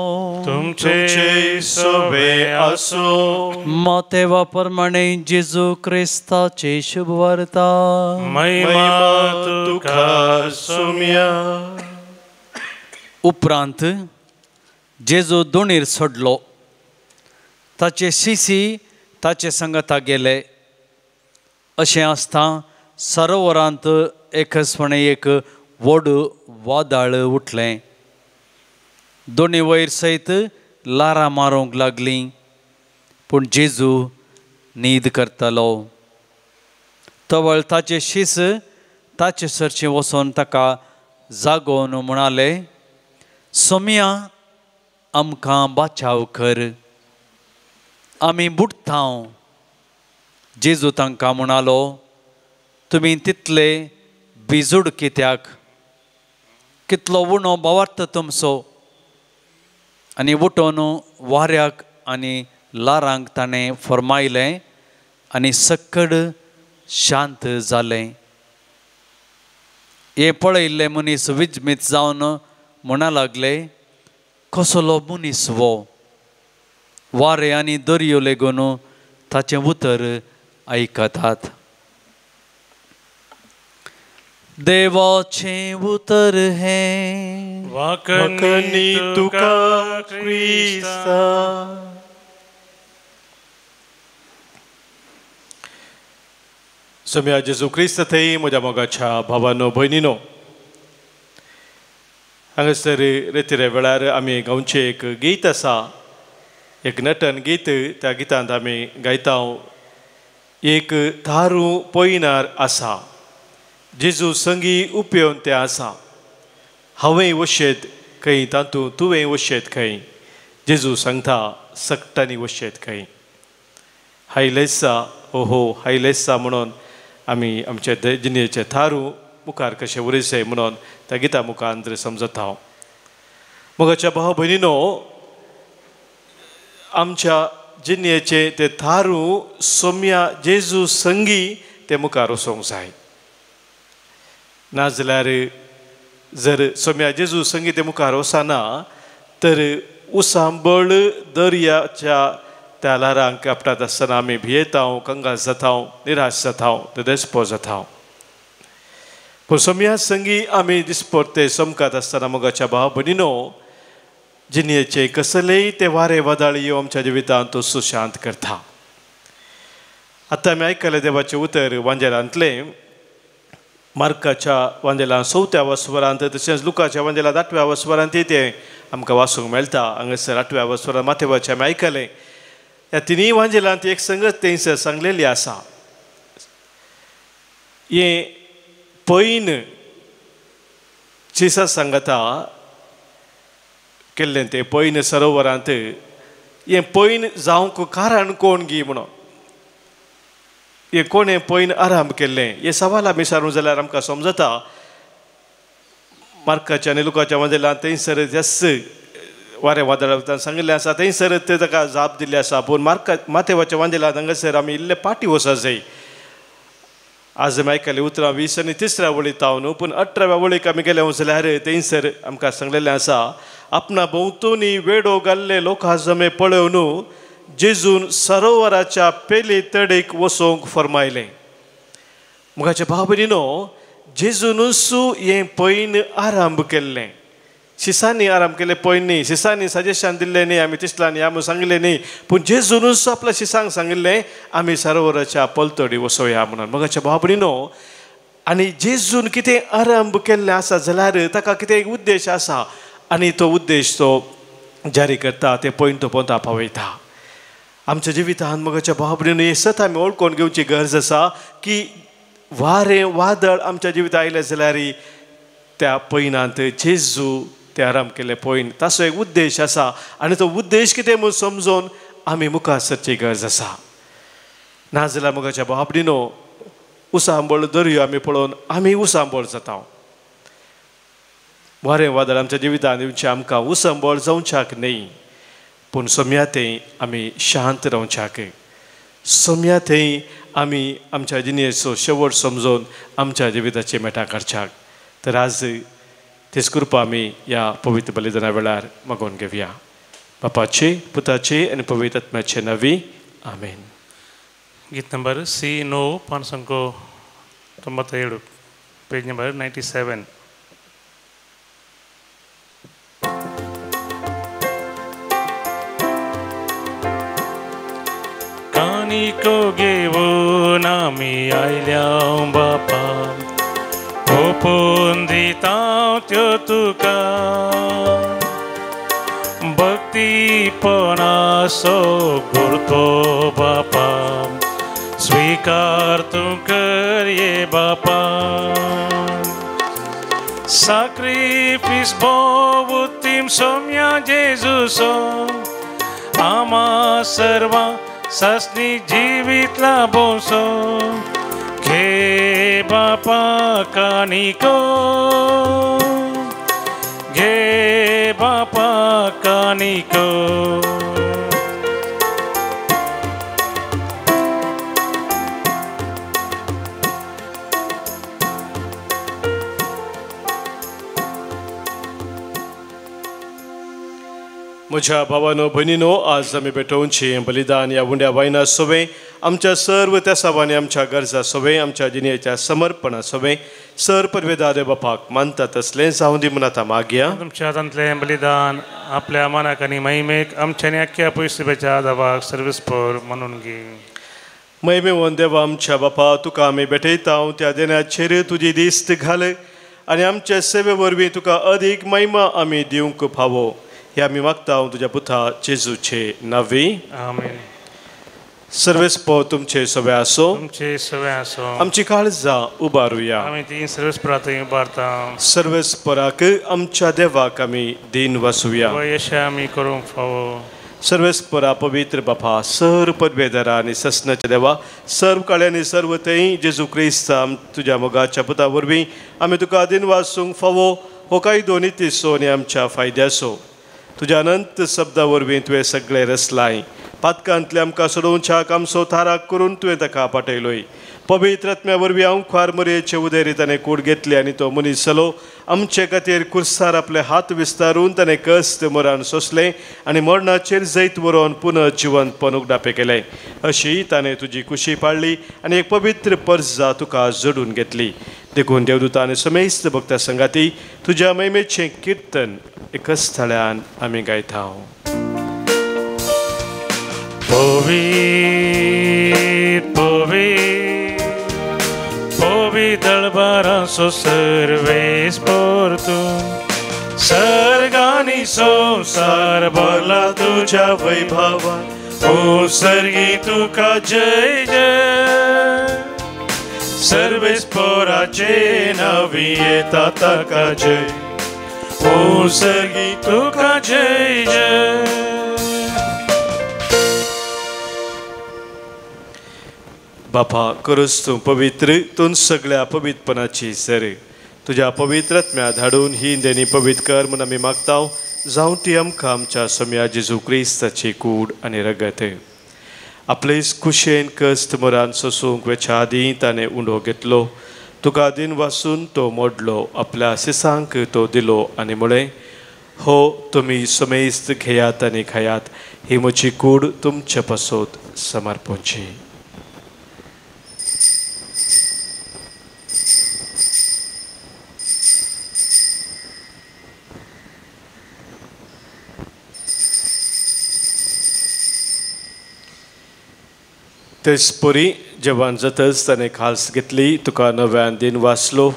तुमचे सोवे आसो. मातेवा प्रमाणे जेजू क्रिस्ताचे शुभवार्ता. महिमा तुका सोम्या. उपरांत जेजू दोणीर सोडलो, ताचे शिसी ताचे संगता गेले. अशें आसता सरोवरांत एकसपणे एक व्हड वादळ उठलें, दोनी वयर सयत लारां मारूंक लागलीं, पूण जेजू न्हीद करतालो. तवळ ताचे शीस ताचे सरचें वचोन ताका जागोवन म्हणाले, सोम्या आमकां बाचाव कर, आमी बुडटांव. जेजू तांकां म्हणालो, तुमी तितले बिजूड कित्याक, कितलो उणो भावार्थ तुमचो. आनी उठोवन वाऱ्याक आनी लारांक ताणें फर्मायलें आनी सक्कड शांत जालें. हें पळयल्ले मनीस विजमीत जावन म्हणा लागले, कसलो मनीस वो, वारें आनी दर्यो लेगून ताचें उतर आयकतात. देवाचें उतर हें वाकणी तुका क्रिस्ता. सोम्या जेजू क्रिस्त थंय म्हज्या मोगाच्या भावानो भयणीनो, हांगासर रेतिरे वेळार आमी गांवचें एक गीत आसा, एक नटन गीत. त्या गितांत आमी गायता, एक थारू पयनार आसा, जेजू संगी उपयोन तें आसा, हांवें वशेत खंय तातूंत तुवें वशेत खंय, जेजू सांगता सगटांनी वशेत खंय. हायलेसा हो हो हायलेसा म्हणून आमी आमचे जिणेचे थारू मुखार कशें उरयचें म्हणून त्या गिता मुखार समजता हांव. मोगाच्या भाव भयणीनो, आमच्या जिणेचे ते थारू सोम्या जेजू संगी ते मुखार वचोंक जाय. नाजाल्यार जर सोम्या जेजू संगी ते मुखार वचना तर उसांबळ दर्याच्या त्या ल्हारांक आपटात आसतना आमी भियेता, कंगाल जाता, निराश जाता, देसपो जाता. पूण सोम्या संगी आमी दिसपडते समकात आसतना मोगाच्या भाव भयणीनो, जिणेचे कसलेय ते वारे वादळ येवन आमच्या जिवितांत तो सुशांत करता. आतां आमी आयकलें देवाचें उतर वांजेलांतलें, मार्काच्या वांजेलां 4व्या वस्वरांत तशेंच लुकाच्या वांजेलांत 8व्या वस्वरांत तें आमकां वाचूंक मेळटा. हांगासर 8व्या वस्वरांत माथेवाचें आमी आयकलें. ह्या तिनूय वांजेलांत एक संगत थंयसर सांगलेली आसा. हें पैन चिसा सांगता केल्लें तें पैन सरोवरांत हें पैन जावंक कारण कोण गी म्हणून, हें कोणें पैन आराम केल्लें हें सवाल आमी सारूं जाल्यार आमकां समजता. मार्काच्या आनी लुकाच्या वांजेलांत थंयसर त्याच वारें वादळा सांगिल्लें आसा थंयसर ते ताका जाप दिल्ली आसा. पूण मार्का माथेवाच्या वांदेला हांगासर आमी इल्ले पाटी वचत जाय. आज आमी आयकली उतरां 20 आनी 3 वळी तावन, पूण 18व्या वळीक आमी गेले जाल्यार थंयसर आमकां सांगलेलें आसा, आपणा भोंवतणी वेडो घाल्ले लोकां जमे पळोवन जेजून सरोवराच्या पेले तडेक वचोंक फर्मायलें. मुखाच्या भाव भयणीनो, जेजूनूच हें पैन आरंभ केल्लें. शिसांनी आराम केले पयन न्ही, शिसांनी सजेशन दिल्लें न्ही, आमी तिसलांनी या म्हूण सांगिल्लें न्ही, पूण जेजूनूच आपल्या शिसांक सांगिल्लें आमी सरोवराच्या पलतडी वचोया म्हणून. मगाच्या भाव भयणीनो, आनी जेजून कितें आरंभ केल्लें आसा जाल्यार ताका कितें एक उद्देश आसा आनी तो उद्देश तो जारी करता, तें पयन तो पोंता पावयता. आमच्या जिवितांत मगाच्या भाव भयणीनो हें सत आमी वळखून घेवची गरज आसा की वारें वादळ आमच्या जिवितांत आयलें जाल्यार त्या पयनांत जेजू ते आराम केले पयन ताचो एक उद्देश आसा आनी तो उद्देश कितें म्हूण समजून आमी मुखार सरची गरज आसा. नाजाल्यार मुखाच्या भाव भयणीनो, उसांबळ दर्यो आमी पळोवन आमी उसांबळ जाता. वारें वादळ आमच्या जिवितांत येवचें आमकां उसंबळ जावच्याक न्ही, पूण सोम्या थंय आमी शांत रावच्याक, सोम्या थंय आमी आमच्या जिणेचो शेवट समजून आमच्या जिविताची मेटां काडच्याक. तर आज तेच कृपा आमी ह्या पवित्र बलिदाना वेळार मागोवन घेवया. बापाचे, पुताचे आनी पवित्र आत्म्याचे नांवी, आमेन. गीत नंबर सी 9 597, पेज नंबर 97. कानिको घेवन आमी आयल्या बापा, ओपून दिता त्यो तुका, भक्तीपणाचो गुरतो बापा, स्वीकार तूं कर ये बापा. साक्रिफीस भोवतीम सोम्या जेजूसो, आमा सर्वां सासनी जिवीत लाभोसो, घे बापा कानिको, घे बापा कानिको. म्हज्या भावानो भयणीनो, आज आमी भेटोवचें बलिदान ह्या उंड्या वायना सोवें आमच्या सर्व त्यासावांनी आमच्या गरजा सोवें आमच्या जिणेच्या समर्पणा सोवें सर परवेदा देव बापाक मानता तसलें जावं दी म्हूण आतां मागया. तुमच्या हातांतलें बलिदान आपल्या मानाक आनी महिमेक आमच्या आनी आख्ख्या पयसुब्याच्या देवाक सर्वेस्पर म्हणून घे. महिमेवन देवा आमच्या बापा, तुका आमी भेटयता त्या देण्याचेर तुजी दिस्त घाल आनी आमचे सेवे वरवीं तुका अदीक महिमा आमी दिवंक फावो, हे आमी मागता तुज्या पुता जेजूचे नांवी, आमेन. सर्वेस्पर तुमचे सवे आसो, तुमचे सवे आसो. आमची काळजां उबारुया, आमी ती सर्वेस्परा थंय उबारता. सर्वेस्पराक आमच्या देवाक आमी दीन वासुया, यश आमी करूंक फावो. सर्वेस्परा पवित्र बापा, सर्व पदवेदारा आनी ससनाच्या देवा, सर्व काळ्यांनी सर्व थंय जेजू क्रिस्त तुज्या मोगाच्या पुता वरवीं आमी तुका दीन वासूंक फावो हो कायदो नितीचो आनी आमच्या फायद्याचो. तुज्या अनंत शब्दा वरवीं तुवें सगळें रचलाय, पातकांतले आमकां सोडोवच्याक आमचो थाराक करून तुवें ताका पाठयलोय. पवित्र आत्म्या वरवीं अंखार मरयेचे उदेरी ताणें कूड घेतली आनी तो मनीस जालो. आमचे खातीर कुर्सार आपले हात विस्तारून ताणें कश्ट मरण सोंसलें आनी मरणाचेर जैत व्हरोन पुनः जिवंतपण उगडापें केलें. अशी ताणें तुजी कुशी पाळ्ळी आनी एक पवित्र परजा तुका जोडून घेतली. देखून देवदूता आनी समेस्त भक्ता संगाती तुज्या महिमेचें किर्तन एकच स्थळ्यान आमी गायता. पवित्र पवित्र पवित्र दळबारांचो सर्वेस्पर तूं, सर्गानी संवसार भरला तुज्या वैभवान, ओ सर्गी तुका जय जय. सर्वेस्पराचे नांवी येता ताका जय, ओ सर्गी तुका जय जय. बापा, करूच तूं पवित्र, तूं सगळ्या पवित्रपणाची सर तुज्या पवित्र आत्म्या धाडून ही देणी पवित्र कर म्हूण आमी मागता, जावं ती आमकां आमच्या सोम्या जेजू क्रिस्ताची कूड आनी रगत. आपलेच कुशेन कश्ट मरान सोसूंक वेच्या आदीं ताणें उंडो घेतलो, तुका दिन वासून तो मोडलो, आपल्या सिसांक तो दिलो आनी म्हळें, हो तुमी समेस्त घेयात आनी खायात, ही म्हजी कूड तुमचे पासत समर्पणची. तेचपरी जेवण जातच ताणें खास घेतली, तुका नव्यान दिन वाचलो,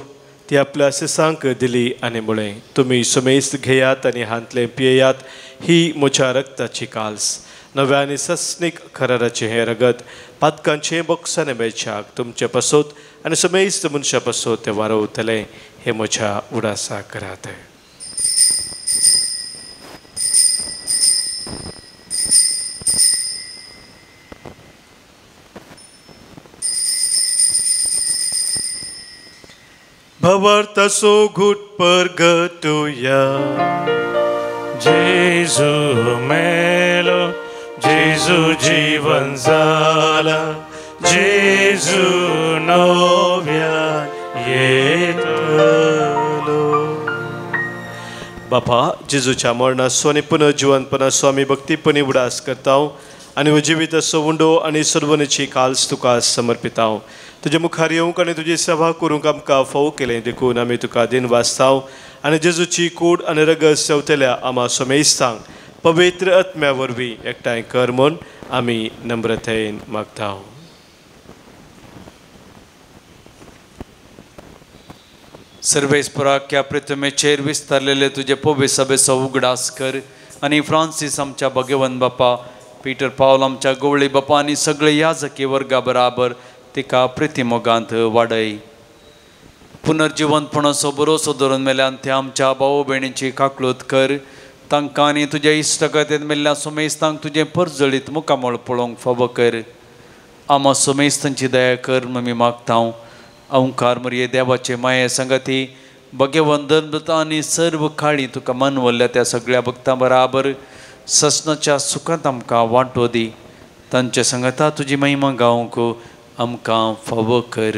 ती आपल्या सिसांक दिली आनी म्हळें, तुमी समेस्त घेयात आनी हांतलें पियेयात, ही म्हज्या रक्ताची काल्स, नव्या आनी सस्नीक कराराचें हें रगत पातकांचें बोक्साने मेळच्याक तुमचे पासत आनी समेस्त मनशां पासत तें वारवतलें, हें म्हज्या उडासा करात. भवार्थाचो घूट परगटुया. जेजू मेलो, जेजू जीवन जाला, जेजू नव्यान येतलो. बापा, जेजूच्या मरणाचो आनी पुनर्जिवनपणाचो आमी भक्तीपणी उडास करता आनी जिविताचो उंडो आनी सर्वनेची काल्स तुका समर्पिता. तुजे मुखार येवंक आनी तुजी सेवा करूंक आमकां फावो केलें देखून आमी तुका दिन वाचता आनी जेजूची कूड आनी रगत सेवतल्या आमा समेस्तांक पवित्र आत्म्या वरवीं एकठांय कर म्हूण आमी नम्रतेन मागता. सर्वेस्पराक ह्या पृथ्वीचेर विस्तारलेले तुजे पवित्र सभेचो उगडास कर आनी फ्रांसीस आमच्या भगवंत बापा, पीटर पावल आमच्या गवळी बापा आनी सगळे याजकी वर्गा बराबर तिका प्रितीमोगांत वाडय. पुनर्जिवंतपणाचो भरोसो धरून मेल्यान त्या आमच्या भाव भयणीची काकळूत कर, तांकां आनी तुज्या इश्टगतेंत मेल्ल्या सुमेस्तांक तुजें परजळीत मुखामळ पळोवंक फावो कर. आमा सुमेस्तांची दया कर ममी मागता. ओंकार मरये देवाचे माये संगती भगवंत आनी सर्व काळी तुका मनवल्ल्या त्या सगळ्या भक्तां बराबर ससनाच्या सुखांत आमकां वांटो दी. तांचे संगता तुजी महिमा गावंक आमकां फावो कर.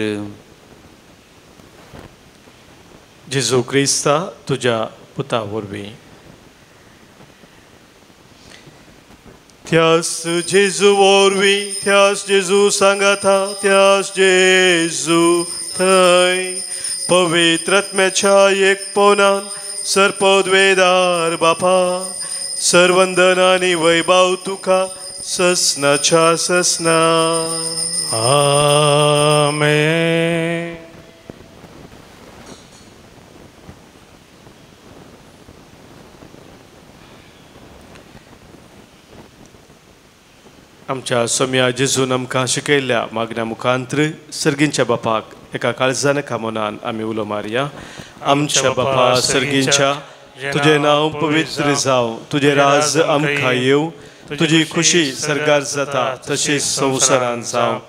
जेजू क्रिस्ता तुज्या पुता वरवीं. त्यास जेजू वरवीं, त्यास जेजू सांगाता, त्यास जेजू थंय पवित्र आत्म्याच्या एकपणान सर्पद्वेदार बापा, सर्वंदन आनी वैभव तुका ससनाच्या ससना. आमेन. आमच्या सोम्या जेजून आमकां शिकयल्ल्या मागण्या मुखांत्र सर्गींच्या बापाक एका काळजान कामनान आमी उलो मारया. आमच्या बापा सर्गींच्या, तुजें नांव पवित्र जावं, तुजें राज आमकां येवं, तुजी खुशी सर्गार जाता तशीच संवसारान जावं.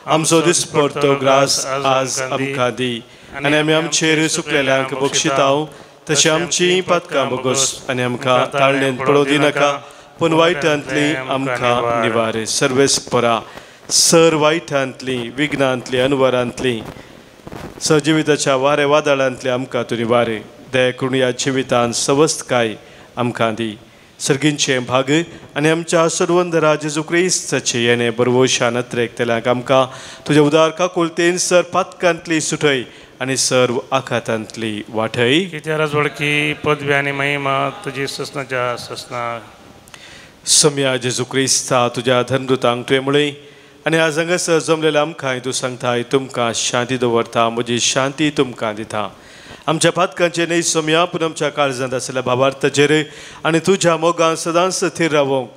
आमचो दिसपडतो ग्रास आज आमकां दी आनी आमी आमचेर चुकलेल्यांक बक्षिताव तशी आमची पातकां बगोस आनी आमकां ताळणेंत पडोवं दिनाका, पूण वायटांतली आमकां निवारे. सर्वेस्परा सर वायटांतली, विघ्नांतली, अनवरांतली, सजिविताच्या वारे वादळांतली आमकां तूं निवारे. दया करून ह्या जिवितान सवस्तकाय आमकां दी. सर्गींचें भाग आनी आमच्या सर्वंदरा जेजू क्रिस्ताचे येणे बरवशान अत्रेकतल्यांक आमकां तुज्या उदार काकुळतेन सर पातकांतली सुटय आनी सर्व आखातांतली वाटय. कित्या राजवडकी पदवी आनी महिमा तुजी ससनाच्या ससना. सम्या जेजू क्रिस्ता तुज्या धर्मदूतांक तुवें म्हळें आनी आज हांगासर जमलेल्या आमकां तूं सांगताय, तुमकां शांती दवरता, म्हजी शांती तुमकां दिता. आमच्या पातकांचे न्हय सोम्या, पूण आमच्या काळजांत आशिल्ल्या भावार्थाचेर आनी तुज्या मोगान सदांच थीर रावोंक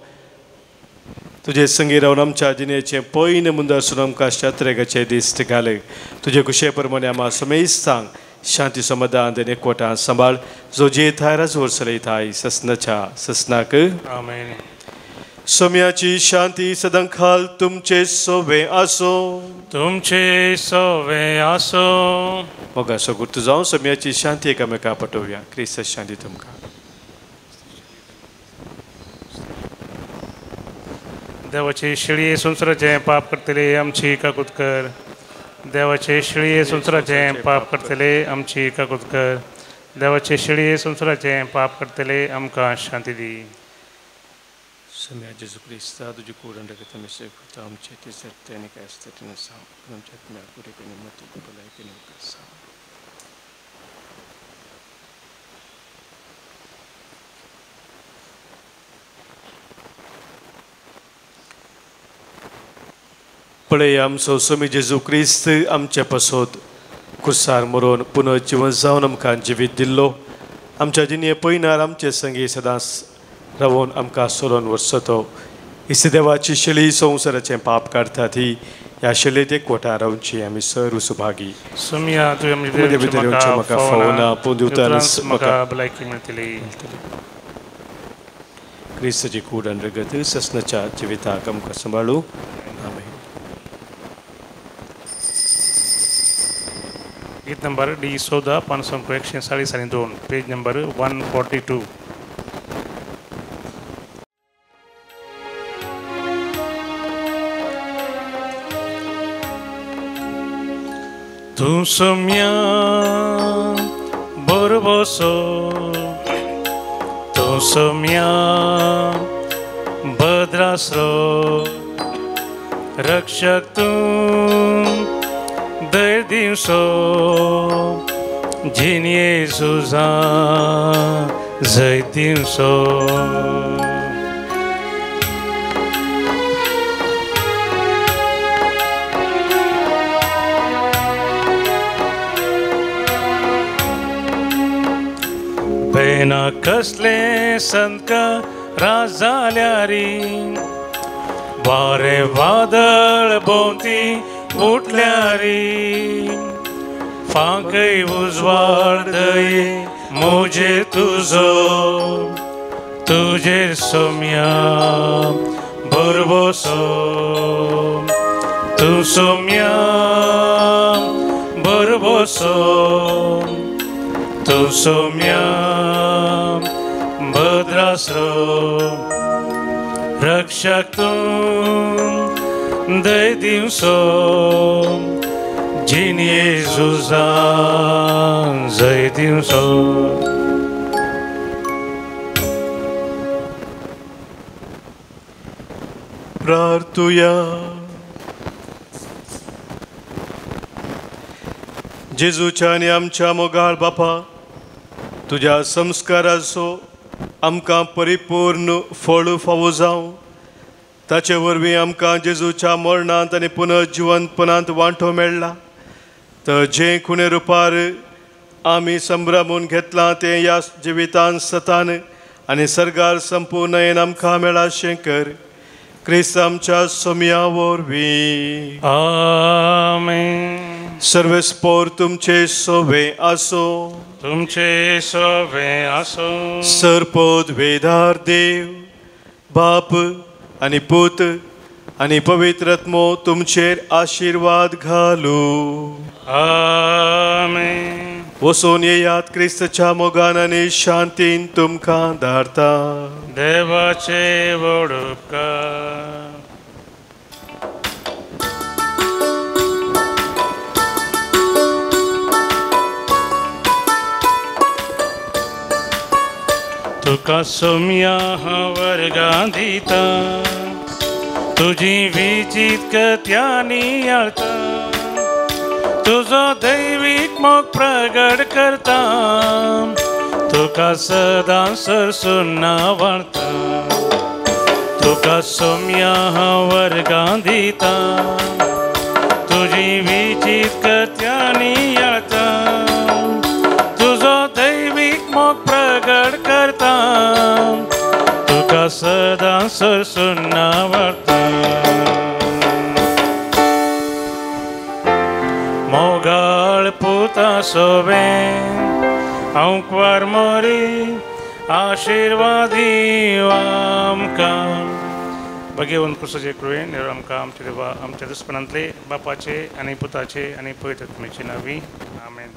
तुजे संगी रावन आमच्या जिणेचें पयन मुंदासून आमकां शात्रेगाचे दिश्ट घाले. तुजे कुशे प्रमाणे आमा समेस्तांक शांती समाधान आनी एकवटान सांबाळ, जो जियेताय राजवर चलयताय ससनाच्या ससनाक. आमेन. सोम्याची शांती सदांकाल तुमचे सोवे आसो. तुमचे सोवे आसो. मोगाचो गुर्त जावं सोम्याची शांती एकामेका पटोवया. क्रिस्त शांती तुमकां. देवाचे शेळये संवसाराचें पाप करतले आमची काकूत कर. देवाचे शेळये संवसाराचें पाप करतले आमची काकूत कर. देवाचे शेळये संवसाराचें पाप करतले आमकां शांती दी. सोम्या जेजू क्रिस्ता तुजी कूड आनी रगत आमी स्विकारता आमचे ते सत्य आनी क्रायस्ताचें आसा आमच्या आत्म्याक कुडीक आनी मतीक भलायकेन आसा. पळय आमचो स्वामी जेजू क्रिस्त आमचे पासत कुसार मरोन पुनर्जिवन जावन आमकां जिवीत दिल्लो आमच्या जिणये पयनार आमचे संगी सदांच रावोन आमकां सोरोन वर्सतो. इस देवाची शेळी संवसाराचें पाप काडटा ती ह्या शेळयेत एकवटा रावची आमी सर्व सुभागी. सोम्या तुवें म्हजे भितर येवचें म्हाका फावना पूण दिवतानच म्हाका भलायकी मेळटली. क्रिस्ताची कूड आनी रगत ससनाच्या जिविताक आमकां सांबाळू. आमेन. गीत नंबर डी 14 542 पेज नंबर 142. तूं सोम्या बरबसो तूं सोम्या भद्रास्रो रक्षक तूं दर दिवसो जिणये सुजा जय दिवसो. पेना कसले संकरा जाल्यारी वारे वादळ भोंवती उठल्यारी फांकय उजवाड दये म्हजे तुजो तुजेर सोम्या भरवसो तूं सोम्या भरवसो तूं सोम्या भद्रास्रो रक्षक तूं दय दिवसो जिणये झुजां जय दिवसो. प्रार्थुया. जेजूच्या आनी आमच्या मोगाळ बापा तुज्या संस्काराचो आमकां परिपूर्ण फळ फावो जावं. ताचे वरवीं आमकां जेजूच्या मरणांत आनी पुनर्जिवनपणांत वांटो मेळ्ळा. तर जें खुणे रुपार आमी संभ्रमून घेतलां तें ह्या जिवितान सतान आनी सर्गार संपूर्णयेन आमकां मेळाशें कर. क्रिस्त आमच्या सोम्या वरवीं. आमेन. सर्वेस्पोर तुमचे सोवे आसो. तुमचे सोवे आसो. सरपोद वेदार देव बाप आनी पूत आनी पवित्र आत्मो तुमचेर आशिर्वाद घालू. आमेन. वचून येयात क्रिस्तच्या मोगान आनी शांतीन तुमकां धाडता. देवाचे व्हड उपकार. तुका सोम्या हांव वर्गां दिता तुजी विजीत कथ्यांनी आळता तुजो दैवीक मोग प्रगट करता तुका सदां सरसून वाळता तुका सोम्या हांव वर्गां दिता तुजी विजीत कथ्यांनी आळता तुजो दैवीक मोग प्रगट करता तुका सदां सरसून वाळता. मोगाळ पुता सोवे हांव क्वार मोरी आशिर्वादी आमकां. भगेवन क्रिस्ताचे कृपेन आमकां आमच्या देवा आमच्या दुस्पणांतले बापाचे आनी पुताचे आनी पवित्र आत्म्याचे नांवी. आमेन.